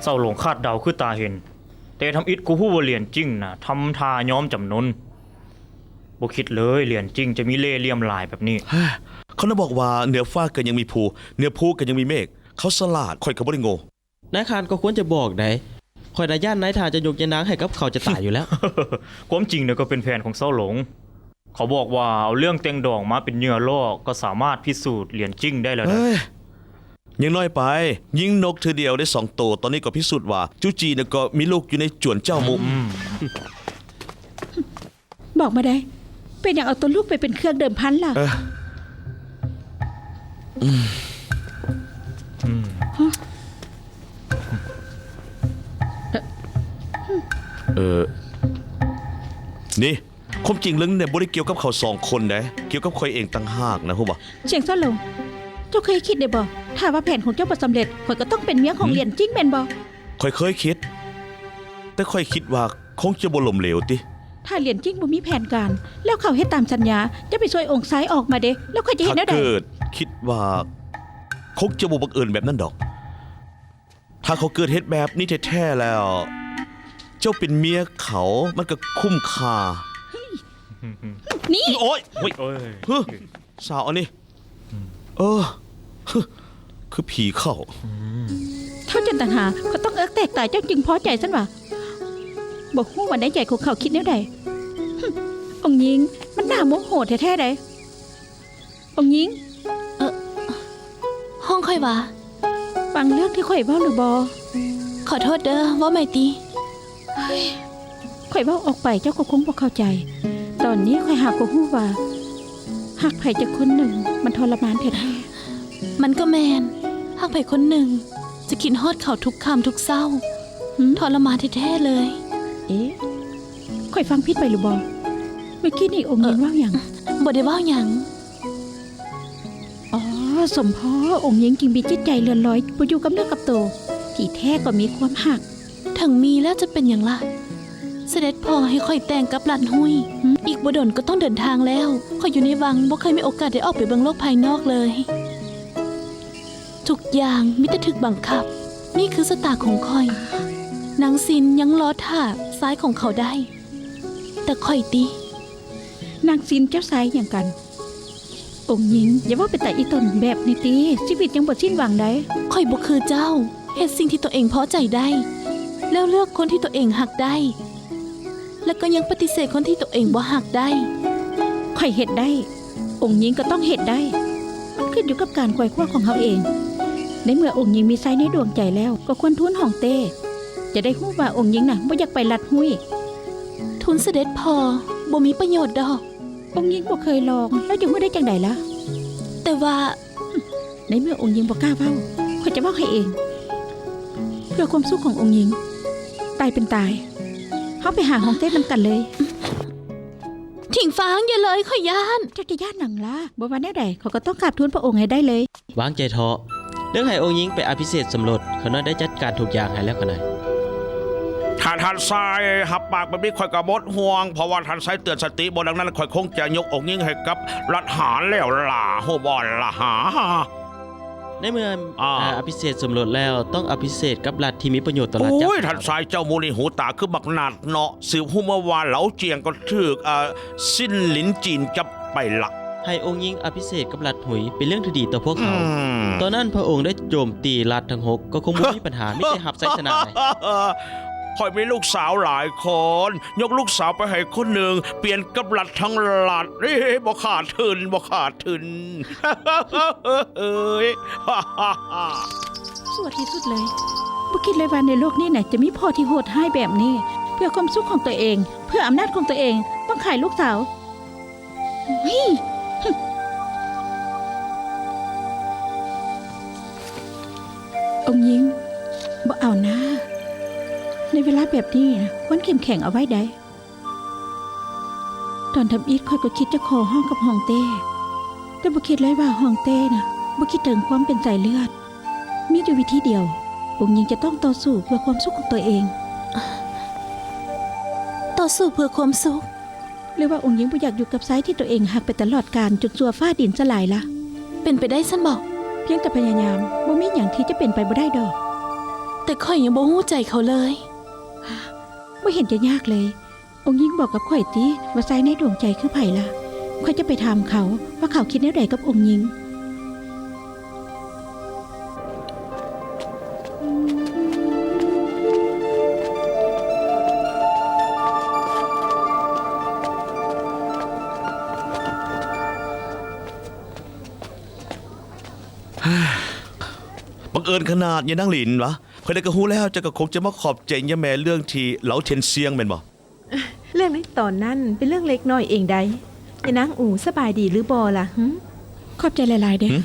ເຊົາຫຼົງຄາດເດົາຄືຕາເຫັນ, ແຕ່ທຳອິດກໍຮູ້ວ່າຫຼຽນຈິ້ງນະ ທຳທ່າຍອມຈຳນົນ. ບໍ່ຄິດເລີຍ ຫຼຽນຈິ້ງຈະມີເລ່ຫຼ່ຽມຫຼາຍແບບນີ້. ເຂົານະບອກວ່າເໜືອຟ້າກໍຍັງມີພູ, ເໜືອພູກໍຍັງມີເມກ. ເຂົາສະຫຼາດ, ຂ້ອຍກໍບໍ່ໄດ້ໂງ່. ນາຍທ່ານກໍຄວນຈະບອກໃດ໋. ຂ້ອຍນະຢ້ານນາຍທ່ານຈະຍົກຍານາງໃຫ້ກັບເຂົາຈະຕາຍຢູ່ແລ້ວ. ຄວາມຈິງນະກໍເປັນແຜນຂອງເຊົາຫຼົງ. ເຂົາບອກວ່າເອົາເລື່ອງແຕ່ງດອງມາເປັນເຫຍື່ອລ່ອ ກໍສາມາດພິສູດຫຼຽນຈິ້ງໄດ້ແລ້ວນະ. ເອີຍ ຍັງນ້ອຍໄປ, ຍິງນົກເທື່ອດຽວໄດ້ສອງໂຕ, ຕອນນີ້ກໍພິສູດວ່າຈູຈີນະກໍມີລູກຢູ່ໃນຈວນເຈົ້າມຸ. ອືມ ບອກມາໄດ້ ເປັນຫຍັງເອົາຕົວລູກໄປເປັນເຄື່ອງເດີມພັນລະ? ເອີ ອືມ ອືມ ຮະ? ເອີ ນີ້ ຄວາມຈິງເລື່ອງນີ້ບໍ່ໄດ້ກ່ຽວກັບເຂົາສອງຄົນເດ້, ກ່ຽວກັບຂ້ອຍເອງຕ່າງຫາກນະ, ຮູ້ບໍ່? ຊຽງຊາໂຫຼງ, ເຈົ້າເຄີຍຄິດໄດ້ບໍ່? ຖ້າວ່າແຜນຂອງເຈົ້າບໍ່ສຳເລັດ, ຂ້ອຍກໍຕ້ອງເປັນເມຍຂອງ ຫືມ ຫຼຽນຈິ້ງແມ່ນບໍ່? ຂ້ອຍເຄີຍຄິດ, ແຕ່ຂ້ອຍຄິດວ່າຄົງຈະບໍ່ລົ້ມເຫຼວຕິ. ຖ້າຫຼຽນຈິ້ງບໍ່ມີແຜນການ ແລ້ວເຂົາເຮັດຕາມສັນຍາ, ເຈົ້າໄປຊ່ວຍອົງຊາຍອອກມາເດ, ແລ້ວຂ້ອຍຈະເຮັດແນວໃດ? ຖ້າເກີດ, ຄິດວ່າຄົງຈະບໍ່ບັງເອີນແບບນັ້ນດອກ. ຖ້າເຂົາເກີດເຮັດແບບນີ້ແທ້ໆແລ້ວ, ເຈົ້າເປັນເມຍເຂົາ ມັນກໍຄຸ້ມຄ່າ. ນີ້ ໂອ້ຍ ໂອ້ຍ ໂອ້ຍ ຮຶ ສາວອັນນີ້ ເອີ ຄືຜີເຂົ້າ. ທ້າວຈັນຕັນຫາ ເຂົາຕ້ອງເອິກແຕກຕາຍ ເຈົ້າຈຶ່ງພໍໃຈຊັ້ນຫວາ? ບໍ່ຮູ້ວ່າໃນໃຈຂອງເຂົາຄິດແນວໃດ. ອົງຍິງ ມັນໜ້າໂມໂຫແທ້ໆໃດ. ອົງຍິງ ເອີ ຮ້ອງຂ້ອຍຫວາ? ຟັງເລື່ອງທີ່ຂ້ອຍເວົ້າຫຼືບໍ່? ຂໍໂທດເດີ ເວົ້າໃໝ່ຕິ. ເຮີ້ຍ ຂ້ອຍເວົ້າອອກໄປເຈົ້າກໍຄົງບໍ່ເຂົ້າໃຈ. ຕອນນີ້ຂ້ອຍຫາກໍຮູ້ວ່າ ຮັກໃຜຈັກຄົນໜຶ່ງມັນທໍລະມານແທ້ໆ. ມັນກໍແມ່ນ, ຮັກໃຜຄົນໜຶ່ງຈະຄິດຮອດເຂົາທຸກຄ່ຳທຸກເຊົ້າ. ຫື? ທໍລະມານແທ້ໆເລີຍ. ເອ ຂ້ອຍຟັງຜິດໄປຫຼືບໍ່? ເມື່ອກີ້ນີ້ອົງຍິງເວົ້າຫຍັງ? ບໍ່ໄດ້ເວົ້າຫຍັງ. ອໍ ສົມພໍ ອົງຍິງຈຶ່ງມີຈິດໃຈເລື່ອນລອຍ ບໍ່ຢູ່ກັບເນື້ອກັບໂຕ, ທີ່ແທ້ກໍມີຄວາມຮັກ. ເຖິງມີແລ້ວຈະເປັນຫຍັງລະ? ສະເດັດພໍ່ໃຫ້ຂ້ອຍແຕ່ງກັບລັດຫຸ້ຍ. ຫື? ອີກບໍ່ດົນກໍຕ້ອງເດີນທາງແລ້ວ. ຂ້ອຍຢູ່ໃນວັງ ບໍ່ເຄີຍມີໂອກາດໄດ້ອອກໄປເບິ່ງໂລກພາຍນອກເລີຍ. ທຸກຢ່າງມີແຕ່ຖືກບັງຄັບ. ນີ້ຄືຊະຕາຂອງຂ້ອຍ. ນາງຊິນຍັງລໍຖ້າຊາຍຂອງເຂົາໄດ້. ແຕ່ຂ້ອຍຕິ? ນາງຊິນເຈົ້າຊາຍຫຍັງກັນ? ອົງຍິງ ຢ່າເວົ້າເປັນຕາອີ່ຕົນແບບນີ້ຕິ, ຊີວິດຍັງບໍ່ສິ້ນຫວັງໃດ. ຂ້ອຍບໍ່ຄືເຈົ້າ, ເຮັດສິ່ງທີ່ຕົວເອງພໍໃຈໄດ້ ແລ້ວເລືອກຄົນທີ່ຕົວເອງຮັກໄດ້ ແລະ ກໍຍັງປະຕິເສດຄົນທີ່ຕົວເອງບໍ່ຮັກໄດ້. ຂ້ອຍເຮັດໄດ້, ອົງຍິງກໍຕ້ອງເຮັດໄດ້. ມັນຂຶ້ນຢູ່ກັບການໄຂວ່ຄວ້າຂອງເຮົາເອງ. ໃນເມື່ອອົງຍິງມີຊາຍໃນດວງໃຈແລ້ວ, ກໍຄວນທູນຮ່ອງເຕ້. ຈະໄດ້ຮູ້ວ່າອົງຍິງນະ ບໍ່ຢາກໄປລັດຫຸ້ຍ. ທູນສະເດັດພໍ່, ບໍ່ມີປະໂຫຍດດອກ. ອົງຍິງບໍ່ເຄີຍລອງ ແລ້ວຈະຮູ້ໄດ້ຈັ່ງໃດລະ? ແຕ່ວ່າ ໃນເມື່ອອົງຍິງບໍ່ກ້າເວົ້າ ຂ້ອຍຈະເວົ້າໃຫ້ເອງ ເພື່ອຄວາມສຸກຂອງອົງຍິງ ຕາຍເປັນຕາຍ ເຮົາໄປຫາຮອງເຕ້ນນຳກັນເລີຍ. ຜິງຟາງ ຢ່າເລີຍ ຂ້ອຍຢ້ານ. ເຈົ້າຈະຢ້ານຫຍັງລະ? ບໍ່ວ່າແນວໃດ ຂ້ອຍກໍຕ້ອງກາບທູນພະອົງໃຫ້ໄດ້ເລີຍ. ວາງໃຈເທາະ ເລື່ອງໃຫ້ອົງຍິງໄປອະພິເສກສົມລົດ ຂ້ານ້ອຍໄດ້ຈັດການທຸກຢ່າງໃຫ້ແລ້ວຂ້ານ້ອຍ. ຖ້າທ່ານຊາຍຮັບປາກແບບນີ້ ຂ້ອຍກໍໝົດຫ່ວງ ເພາະວ່າທ່ານຊາຍເຕືອນສະຕິບໍ່ ດັ່ງນັ້ນຂ້ອຍຄົງຈະຍົກອົງຍິງໃຫ້ກັບລັດຫານແລ້ວລະ ຮູ້ບໍ່ລະຫາ? ໃນເມື່ອ ອາ ອາ ອະພິເສກສົມລົດແລ້ວ ຕ້ອງອະພິເສກກັບລັດທີ່ມີປະໂຫຍດຕໍ່ລັດ. ໂອ້ຍ ທ່ານຊາຍເຈົ້າມື້ນີ້ຫູຕາຄືບັກໜາດເນາະ ສືບຮູ້ມາວ່າເຫຼົາຈຽງກໍຖືກ ອາ ຊິນຫຼິນຈີນຈັບໄປລະ. ໃຫ້ອົງຍິງອະພິເສກກັບລັດຫຸຍ ເປັນເລື່ອງທີ່ດີຕໍ່ພວກເຂົາ. ຕອນນັ້ນພະອົງໄດ້ໂຈມຕີລັດທັງຫົກ ກໍຄົງບໍ່ມີບັນຫາ ມີແຕ່ຮັບໄຊຊະນະ. ຂ້ອຍມີລູກສາວຫຼາຍຄົນ ຍົກລູກສາວໄປໃຫ້ຄົນໜຶ່ງ ປ່ຽນກັບລັດທັງລັດ ເອີ ບໍ່ຂາດທຶນ ບໍ່ຂາດທຶນ. ເອີຍ ຊົ່ວທີ່ສຸດເລີຍ ບໍ່ຄິດເລີຍວ່າໃນໂລກນີ້ນະ ຈະມີພໍ່ທີ່ໂຫດຮ້າຍແບບນີ້ ເພື່ອຄວາມສຸກຂອງຕົວເອງ ເພື່ອອຳນາດຂອງຕົວເອງ ຕ້ອງຂາຍລູກສາວ. ຫຶ ອົງຍິງ ບໍ່ເອົານາ ໃນເວລາແບບນີ້ນະ ຄວນເຂັ້ມແຂງເອົາໄວ້ໄດ໋. ຕອນທຳອິດຂ້ອຍກໍຄິດຈະຂໍຮ້ອງກັບຮອງເຕ້ ແຕ່ບໍ່ຄິດເລີຍວ່າຮອງເຕ້ນະ ບໍ່ຄິດເຖິງຄວາມເປັນສາຍເລືອດ. ມີຢູ່ວິທີດຽວ ອົງຍິງຈະຕ້ອງຕໍ່ສູ້ເພື່ອຄວາມສຸກຂອງຕົວເອງ. ຕໍ່ສູ້ເພື່ອຄວາມສຸກ? ຫຼືວ່າອົງຍິງບໍ່ຢາກຢູ່ກັບຊາຍທີ່ຕົວເອງຮັກໄປຕະຫຼອດການ ຈົນຊົ່ວຟ້າດິນສະຫຼາຍລະ? ເປັນໄປໄດ້ຊັ້ນບໍ? ພຽງແຕ່ພະຍາຍາມ ບໍ່ມີຫຍັງທີ່ຈະເປັນໄປບໍ່ໄດ້ດອກ. ແຕ່ຂ້ອຍຍັງບໍ່ຮູ້ໃຈເຂົາເລີຍ. ບໍ່ເຫັນຈະຍາກເລີຍ. ອົງຍິງບອກກັບຂ້ອຍຕິວ່າຊາຍໃນດວງໃຈຄືໃຜລະ? ຂ້ອຍຈະໄປຖາມເຂົາວ່າເຂົາຄິດແນວໃດກັບອົງຍິງ. ບັງເອີນຂະໜາດ ຍານາງຫຼິນຫວາ. ຂ້ອຍໄດ້ກະຮູ້ແລ້ວ ເຈົ້າກໍຄົງຈະມາຂອບໃຈຍາແມ່ເລື່ອງທີ່ເຫຼົາເທັນຊຽງແມ່ນບໍ່? ເລື່ອງໃນຕອນນັ້ນເປັນເລື່ອງເລັກນ້ອຍເອງໃດ໋ ຍານາງອູ. ສະບາຍດີຫຼືບໍ່ລະ? ຫຶ? ຂອບໃຈຫຼາຍໆເດີ້. ຫຶ?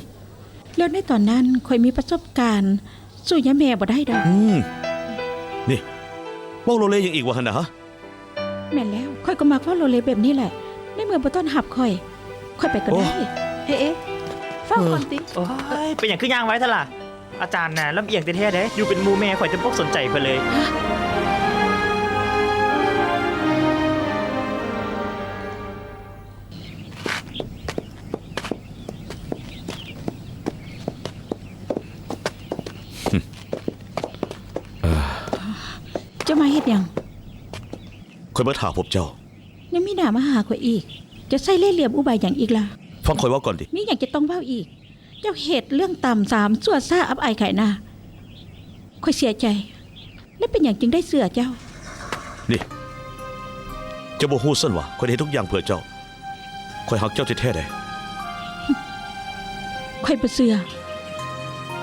ເລື່ອງໃນຕອນນັ້ນຂ້ອຍມີປະສົບການສູ້ຍາແມ່ບໍ່ໄດ້ດອກ. ອືມ ນີ້ ເວົ້າໂລເລຫຍັງອີກວະຫັ້ນນະ? ແມ່ນແລ້ວ ຂ້ອຍກໍມັກເວົ້າໂລເລແບບນີ້ແຫຼະ ໃນເມື່ອບໍ່ຕ້ອນຮັບຂ້ອຍ ຂ້ອຍໄປກໍໄດ້. ໂອ້ ເອ ເອ ເຝົ້າກ່ອນຕິ. ໂອ້ຍ ເປັນຫຍັງຄືຍ່າງໄວແທ້ລະ? ອາຈານນະລຳອຽງແທ້ໆເດ້ ຢູ່ເປັນໝູ່ແມ່ຂ້ອຍແຕ່ບໍ່ສົນໃຈເພິ່ນເລີຍ. ເຈົ້າມາເຮັດຫຍັງ? ຂ້ອຍມາຖ້າພົບເຈົ້າ. ຍັງມີໜ້າມາຫາຂ້ອຍອີກ. ເຈົ້າໃຊ້ເລ່ຫຼ່ຽມອຸບາຍຫຍັງອີກລະ? ຟັງຂ້ອຍເວົ້າກ່ອນຕິ. ມີຫຍັງຈະຕ້ອງເວົ້າອີກ? ເຈົ້າເຮັດເລື່ອງຕ່ຳຊາມ ຊົ່ວຊ້າອັບອາຍຂາຍໜ້າ. ຂ້ອຍເສຍໃຈ. ແລະເປັນຫຍັງຈຶ່ງໄດ້ເຊື່ອເຈົ້າ? ນີ້ ເຈົ້າບໍ່ຮູ້ຊັ້ນວ່າ ຂ້ອຍໄດ້ເຮັດທຸກຢ່າງເພື່ອເຈົ້າ. ຂ້ອຍຮັກເຈົ້າແທ້ໆໃດ໋. ຂ້ອຍບໍ່ເຊື່ອ.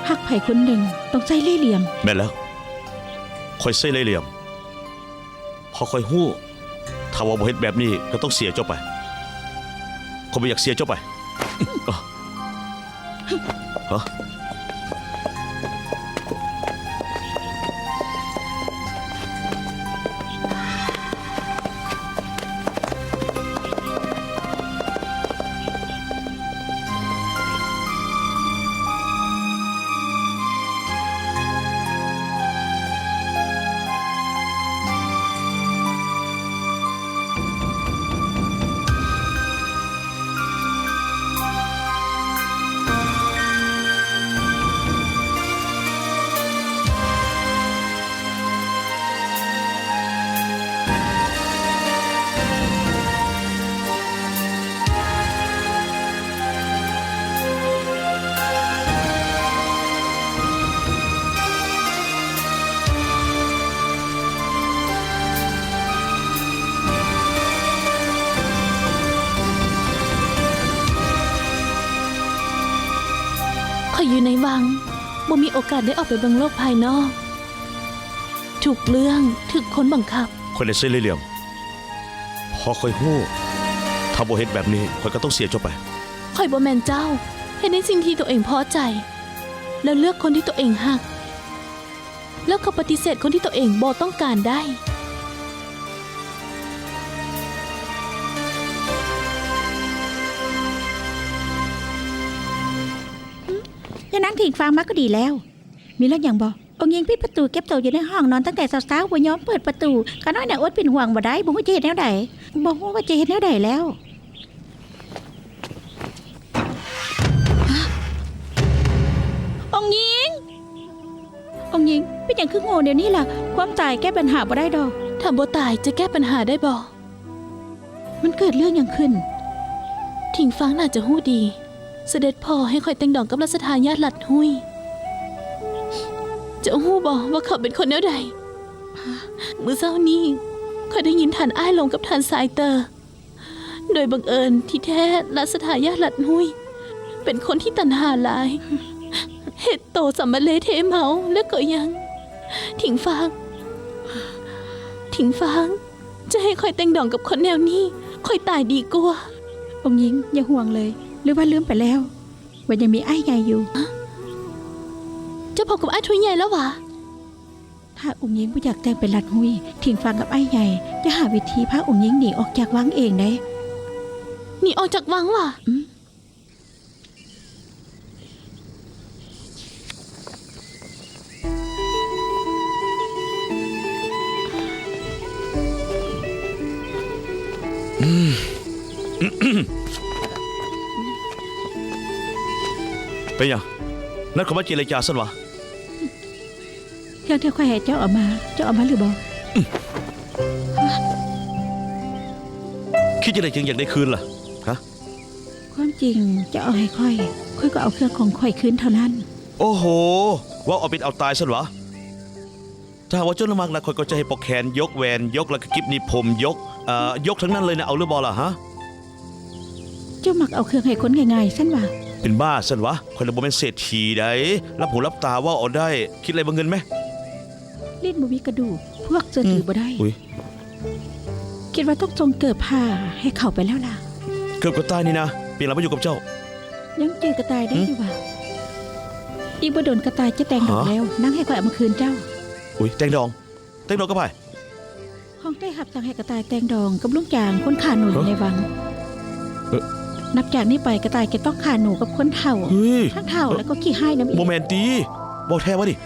ຮັກໃຜຄົນໜຶ່ງຕ້ອງໃຊ້ເລ່ຫຼ່ຽມ. ແມ່ນແລ້ວ. ຂ້ອຍໃຊ້ເລ່ຫຼ່ຽມ. ເພາະຂ້ອຍຮູ້ ຖ້າວ່າບໍ່ເຮັດແບບນີ້ ກໍຕ້ອງເສຍເຈົ້າໄປ. ຂ້ອຍບໍ່ຢາກເສຍເຈົ້າໄປ. ຮະ? ຂ້ອຍຢູ່ໃນວັງ ບໍ່ມີໂອກາດໄດ້ອອກໄປເບິ່ງໂລກພາຍນອກ. ທຸກເລື່ອງຖືກຄົນບັງຄັບ. ຂ້ອຍໄດ້ໃຊ້ເລ່ຫຼ່ຽມ ເພາະຂ້ອຍຮູ້ ຖ້ ຖ້າບໍ່ເຮັດແບບນີ້ ຂ້ອຍກໍຕ້ອງເສຍເຈົ້າໄປ. ຂ້ອຍບໍ່ແມ່ນເຈົ້າ. ເຮັດໃນສິ່ງທີ່ຕົວເອງພໍໃຈ ແລ້ວເລືອກຄົນທີ່ຕົວເອງຮັກ ແລ້ວກໍປະຕິເສດຄົນທີ່ຕົວເອງບໍ່ຕ້ອງການໄດ້. ຍານາງຖິງຟັງມາກໍດີແລ້ວ. ມີເລື່ອງຫຍັງບໍ່? ອົງຍິງປິດປະຕູເກັບໂຕຢູ່ໃນຫ້ອງນອນຕັ້ງແຕ່ເຊົ້າໆ ບໍ່ຍອມເປີດປະຕູ. ຂ້ານ້ອຍໜ້າອົດເປັນຫ່ວງບໍ່ໄດ້, ບໍ່ຮູ້ຈະເຮັດແນວໃດ, ບໍ່ຮູ້ວ່າຈະເຮັດແນວໃດແລ້ວ. ອົງຍິງ! ອົງຍິງ, ເປັນຫຍັງຄືໂງ່ແນວນີ້ລະ? ຄວາມຕາຍແກ້ບັນຫາບໍ່ໄດ້ດອກ. ຖ້າບໍ່ຕາຍຈະແກ້ບັນຫາໄດ້ບໍ່? ມັນເກີດເລື່ອງຫຍັງຂຶ້ນ? ທິງຟາງໜ້າຈະຮູ້ດີ. ສະເດັດພໍ່ໃຫ້ຂ້ອຍແຕ່ງດອງກັບລັດຊະທາຍາດລັດຮຸຍ. ເຈົ້າຮູ້ບໍ່ວ່າເຂົາເປັນຄົນແນວໃດ? ມື້ເຊົ້ານີ້ ຂ້ອຍໄດ້ຍິນທ່ານອ້າຍລົມກັບທ່ານຊາຍເຕີ ໂດຍບັງເອີນ, ທີ່ແທ້ລັດຊະທາຍາດລັດຮຸຍ ເປັນຄົນທີ່ຕັນຫາຫຼາຍ, ເຮັດໂຕສຳມະເລເທເມົາ ແລະ ກໍຍັງ ທິງຟາງ, ທິງຟາງ, ຈະໃຫ້ຂ້ອຍແຕ່ງດອງກັບຄົນແນວນີ້, ຂ້ອຍຕາຍດີກວ່າ. ອົງຍິງ, ຢ່າຫ່ວງເລີຍ, ຫຼືວ່າລືມໄປແລ້ວ ວ່າຍັງມີອ້າຍໃຫຍ່ຢູ່? ເຈົ້າພົບກັບອ້າຍທຸຍໃຫຍ່ແລ້ວຫວາ? ຖ້າອົງຍິງບໍ່ຢາກແຕ່ງເປັນລັດຮຸຍ, ທິງຟາງກັບອ້າຍໃຫຍ່ຈະຫາວິທີພາອົງຍິງໜີອອກຈາກວັງເອງເດ້. ໜີອອກຈາກວັງຫວາ? ອືມ. ເປັນຫຍັງ? ນັດເຂົາມາເຈລະຈາຊັ້ນຫວາ? ເຄື່ອງທີ່ຂ້ອຍໃຫ້ເຈົ້າເອົາມາ, ເຈົ້າເອົາມາຫຼືບໍ່? ຄິດຈັ່ງໃດຈຶ່ງຢາກໄດ້ຄືນລະ? ຮະ? ຄວາມຈິງເຈົ້າເອົາໃຫ້ຂ້ອຍ, ຂ້ອຍກໍເອົາເຄື່ອງຂອງຂ້ອຍຄືນເທົ່ານັ້ນ. ໂອ້ໂຫ! ເວົ້າເອົາເປັນເອົາຕາຍຊັ້ນຫວາ? ຖ້າຫາກວ່າເຈົ້ານຳມັກນະ, ຂ້ອຍກໍຈະໃຫ້ປອກແຂນຍົກ, ແຫວນຍົກ, ແລ້ວກໍກິບໜີບຜົມຍົກ, ເອີ, ຍົກທັງນັ້ນເລີຍນະ, ເອົາຫຼືບໍ່ລະ? ຮະ? ເຈົ້າມັກເອົາເຄື່ອງໃຫ້ຄົນງ່າຍໆຊັ້ນຫວາ? ເປັນບ້າຊັ້ນຫວາ? ຂ້ອຍລະບໍ່ແມ່ນເສດຖີໃດ໋, ຫຼັບຫູຫຼັບຕາເວົ້າເອົາໄດ້. ຄິດໄລ່ເບິ່ງເງິນແມ? ລີ້ນບໍ່ມີກະດູກ, ພວກເຊື່ອຖືບໍ່ໄດ້. ອືມ. ອຸ້ຍ. ຄິດວ່າຕ້ອງສົ່ງເກີບຜ້າໃຫ້ເຂົາໄປແລ້ວລະ. ເກີບກະຕ່າຍນີ້ນະ, ເປັນຫຍັງລະບໍ່ຢູ່ກັບເຈົ້າ? ຍັງຈື່ກະຕ່າຍໄດ້ຢູ່ຫວາ? ອີກບໍ່ດົນກະຕ່າຍຈະແຕ່ງດອງແລ້ວ, ນາງໃຫ້ຂ້ອຍເອົາມາຄືນເຈົ້າ. ອຸ້ຍ, ແຕ່ງດອງ? ແຕ່ງດອງກັບໃຜ? ຮອງເຕ້ຮັບສັ່ງໃຫ້ກະຕ່າຍແຕ່ງດອງກັບລຸງຈາງ, ຄົນຂ້າໜູຢູ່ໃນວັງ. ເອີ. ນັບຈາກນີ້ໄປ, ກະຕ່າຍຈະຕ້ອງຂ້າໜູກັບຄົນເຖົ້າ, ທັງເຖົ້າແລ້ວກໍຂີ້ຮ້າຍນຳອີກ. ບໍ່ແມ່ນຕິ? ເວົ້າແທ້ວະນີ້?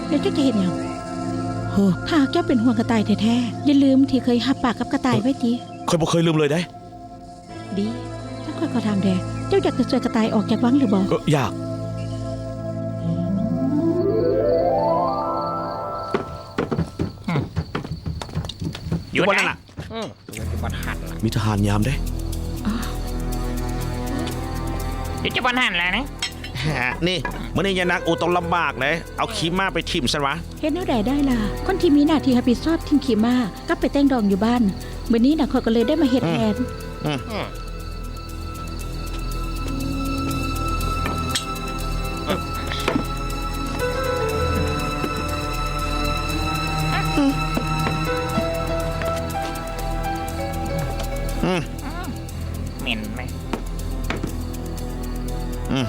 ແລ້ວເຈົ້າຈະເຮັດຫຍັງ? ຖ້າຫາກເຈົ້າເປັນຫ່ວງກະຕ່າຍແທ້ໆ, ຢ່າລືມທີ່ເຄີຍຮັບປາກກັບກະຕ່າຍໄວ້ຕິ. ຂ້ອຍບໍ່ເຄີຍລືມເລີຍໃດ໋. ດີ, ຖ້າຂ້ອຍຂໍຖາມແດ່, ເຈົ້າຢາກຈະຊ່ວຍກະຕ່າຍອອກຈາກວັງຫຼືບໍ່? ເອີ, ຢາກ. ຢູ່ບ່ອນນັ້ນລະ. ອືມ, ຢູ່ບ່ອນຫັ້ນລະ. ມີທະຫານຍາມເດ້. ຢູ່ຈຸດບ່ອນຫັ້ນລະນະ. ນີ້, ມື້ນີ້ຍານາງອູຕ້ອງລຳບາກເດ້, ເອົາຂີ້ມ້າໄປຖິ້ມຊັ້ນຫວາ? ເຮັດແນວໃດໄດ້ລະ? ຄົນທີ່ມີໜ້າທີ່ຮັບຜິດຊອບຖິ້ມຂີ້ມ້າ ກັບໄປແຕ່ງດອງຢູ່ບ້ານ. ມື້ນີ້ນະ ຂ້ອຍກໍເລີຍໄດ້ມາເຮັດແທນ. ອືມ. ອືມ. ອືມ. ເໝັນໄໝ? ອືມ.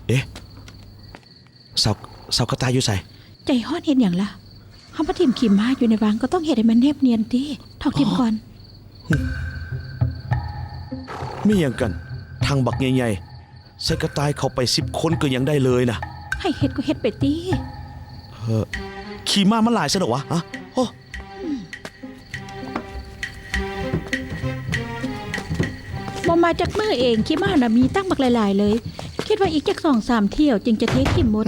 ເອະ? ສາວ, ສາວກະຕ່າຍຢູ່ໃສ? ໃຈຮ້ອນເຮັດຫຍັງລະ? ເຮົາມາຖິ້ມຂີ້ມ້າຢູ່ໃນວັງ ກໍຕ້ອງເຮັດໃຫ້ມັນແນບນຽນຕິ. ຖອກຖິ້ມກ່ອນ. ແມ່ນຫຍັງກັນ? ຖັງບັກໃຫຍ່ໆ ໃສ່ກະຕ່າຍເຂົ້າໄປສິບຄົນກໍຍັງໄດ້ເລີຍນະ. ໃຫ້ເຮັດກໍເຮັດໄປຕິ. ເອີ, ຂີ້ມ້າມັນຫຼາຍຊັ້ນດອກຫວາ? ຮະ? ໂອ້. ບໍ່ມາຈັກມື້ເອງ, ຂີ້ມ້ານະມີຕັ້ງບັກຫຼາຍໆເລີຍ. ຄິດວ່າອີກຈັກສອງສາມຖ້ຽວຈຶ່ງຈະເທຖິ້ມໝົດ.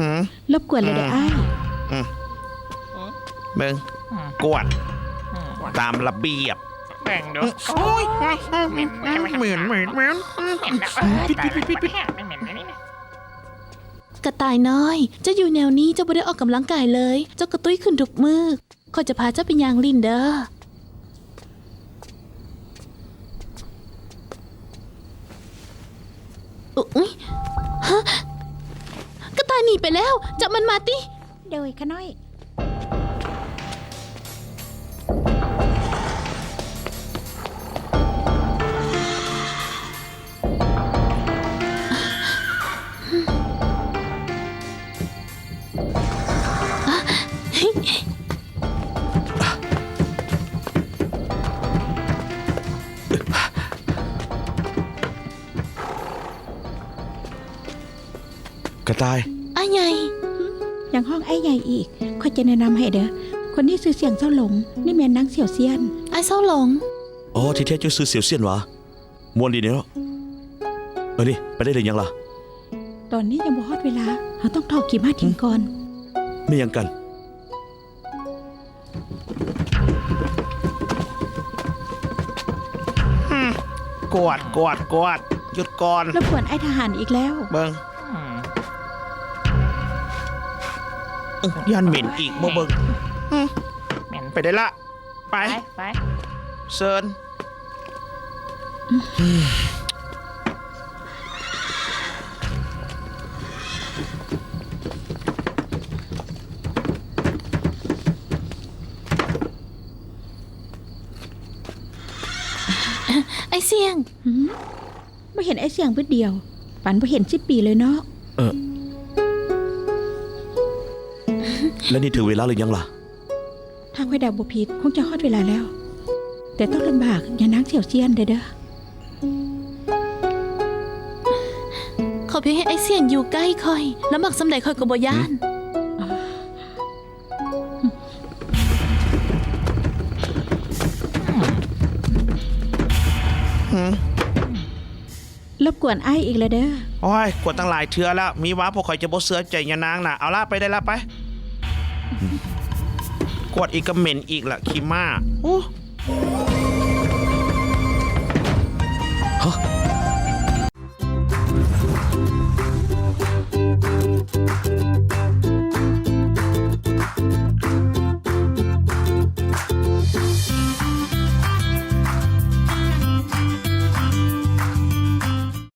ລົບກວນແລ້ວເດີ້ອ້າຍ. ເບິ່ງ, ກວດ, ຕາມລະບຽບ. ເບິ່ງດູ. ໂອ້ຍ, ເໝັນ, ເໝັນ, ເໝັນ. ກະຕ່າຍນ້ອຍ, ເຈົ້າຢູ່ແນວນີ້ ເຈົ້າບໍ່ໄດ້ອອກກຳລັງກາຍເລີຍ, ເຈົ້າກະຕຸ້ຍຂຶ້ນທຸກມື້. ຂ້ອຍຈະພາເຈົ້າໄປຍ່າງຫຼິ້ນເດີ້. ອຸຍ, ຮະ? ກະຕ່າ ໜີໄປແລ້ວ, ຈັບມັນມາຕິ. ໂດຍ ຂ້ານ້ອຍ. ກະຕ່າຍ. ອ້າຍໃຫຍ່. ຫຶ? ຫຍັງຮ້ອງອ້າຍໃຫຍ່ອີກ? ຂ້ອຍຈະແນະນຳໃຫ້ເດີ້. ຄົນນີ້ຊື່ສຽງເຊົາຫຼົງ, ນີ້ແມ່ນນາງສຽວຊຽນ. ອ້າຍເຊົາຫຼົງ. ອໍ ທີ່ແທ້ເຈົ້າຊື່ສຽວຊຽນຫວາ? ມ່ວນດີເນາະ. ເອີ ນີ້ ໄປໄດ້ຫຼືຍັງລະ? ຕອນນີ້ຍັງບໍ່ຮອດເວລາ, ເຮົາຕ້ອງຖອກຂີ້ມ້າຖິ້ມກ່ອນ. ແມ່ນຫຍັງກັນ? ກວດ ກວດ ກວດ. ຢຸດກ່ອນ. ລົບກວນອ້າຍທະຫານອີກແລ້ວ. ເບິ່ງ. ຢ້ານເໝັນອີກ. ບໍ່ເບິ່ງ. ໄປໄດ້ລະ. ໄປ ໄປ ໄປ. ເຊີນ. ອ້າຍຊຽງ. ຫື? ບໍ່ເຫັນອ້າຍຊຽງບຶດດຽວ, ປານບໍ່ເຫັນສິບປີເລີຍເນາະ. ເອີ ແລ້ວນີ້ເຖິງເວລາຫຼືຍັງລະ? ຖ້າຂ້ອຍເດົາບໍ່ຜິດ ຄົງຈະຮອດເວລາແລ້ວ, ແຕ່ຕ້ອງລຳບາກຍານາງສຽວຊຽນແດ່ເດີ້. ຂໍພຽງໃຫ້ອ້າຍຊຽງຢູ່ໃກ້ຂ້ອຍ, ລຳບາກສ່ຳໃດຂ້ອຍກໍບໍ່ຢ້ານ. ຫື? ຮບກວນອ້າຍອີກແລ້ວເດີ້. ໂອ້ຍ ກວນຕັ້ງຫຼາຍເທື່ອແລ້ວ, ມີວ່າພວກຂ້ອຍຈະບໍ່ເຊື່ອໃຈຍານາງນະ. ເອົາລະ ໄປໄດ້ລະ ໄປ. ກວດອີກກໍເໝັນອີກລະ ຂີ້ມ້າ. ໂອ້. ຮະ?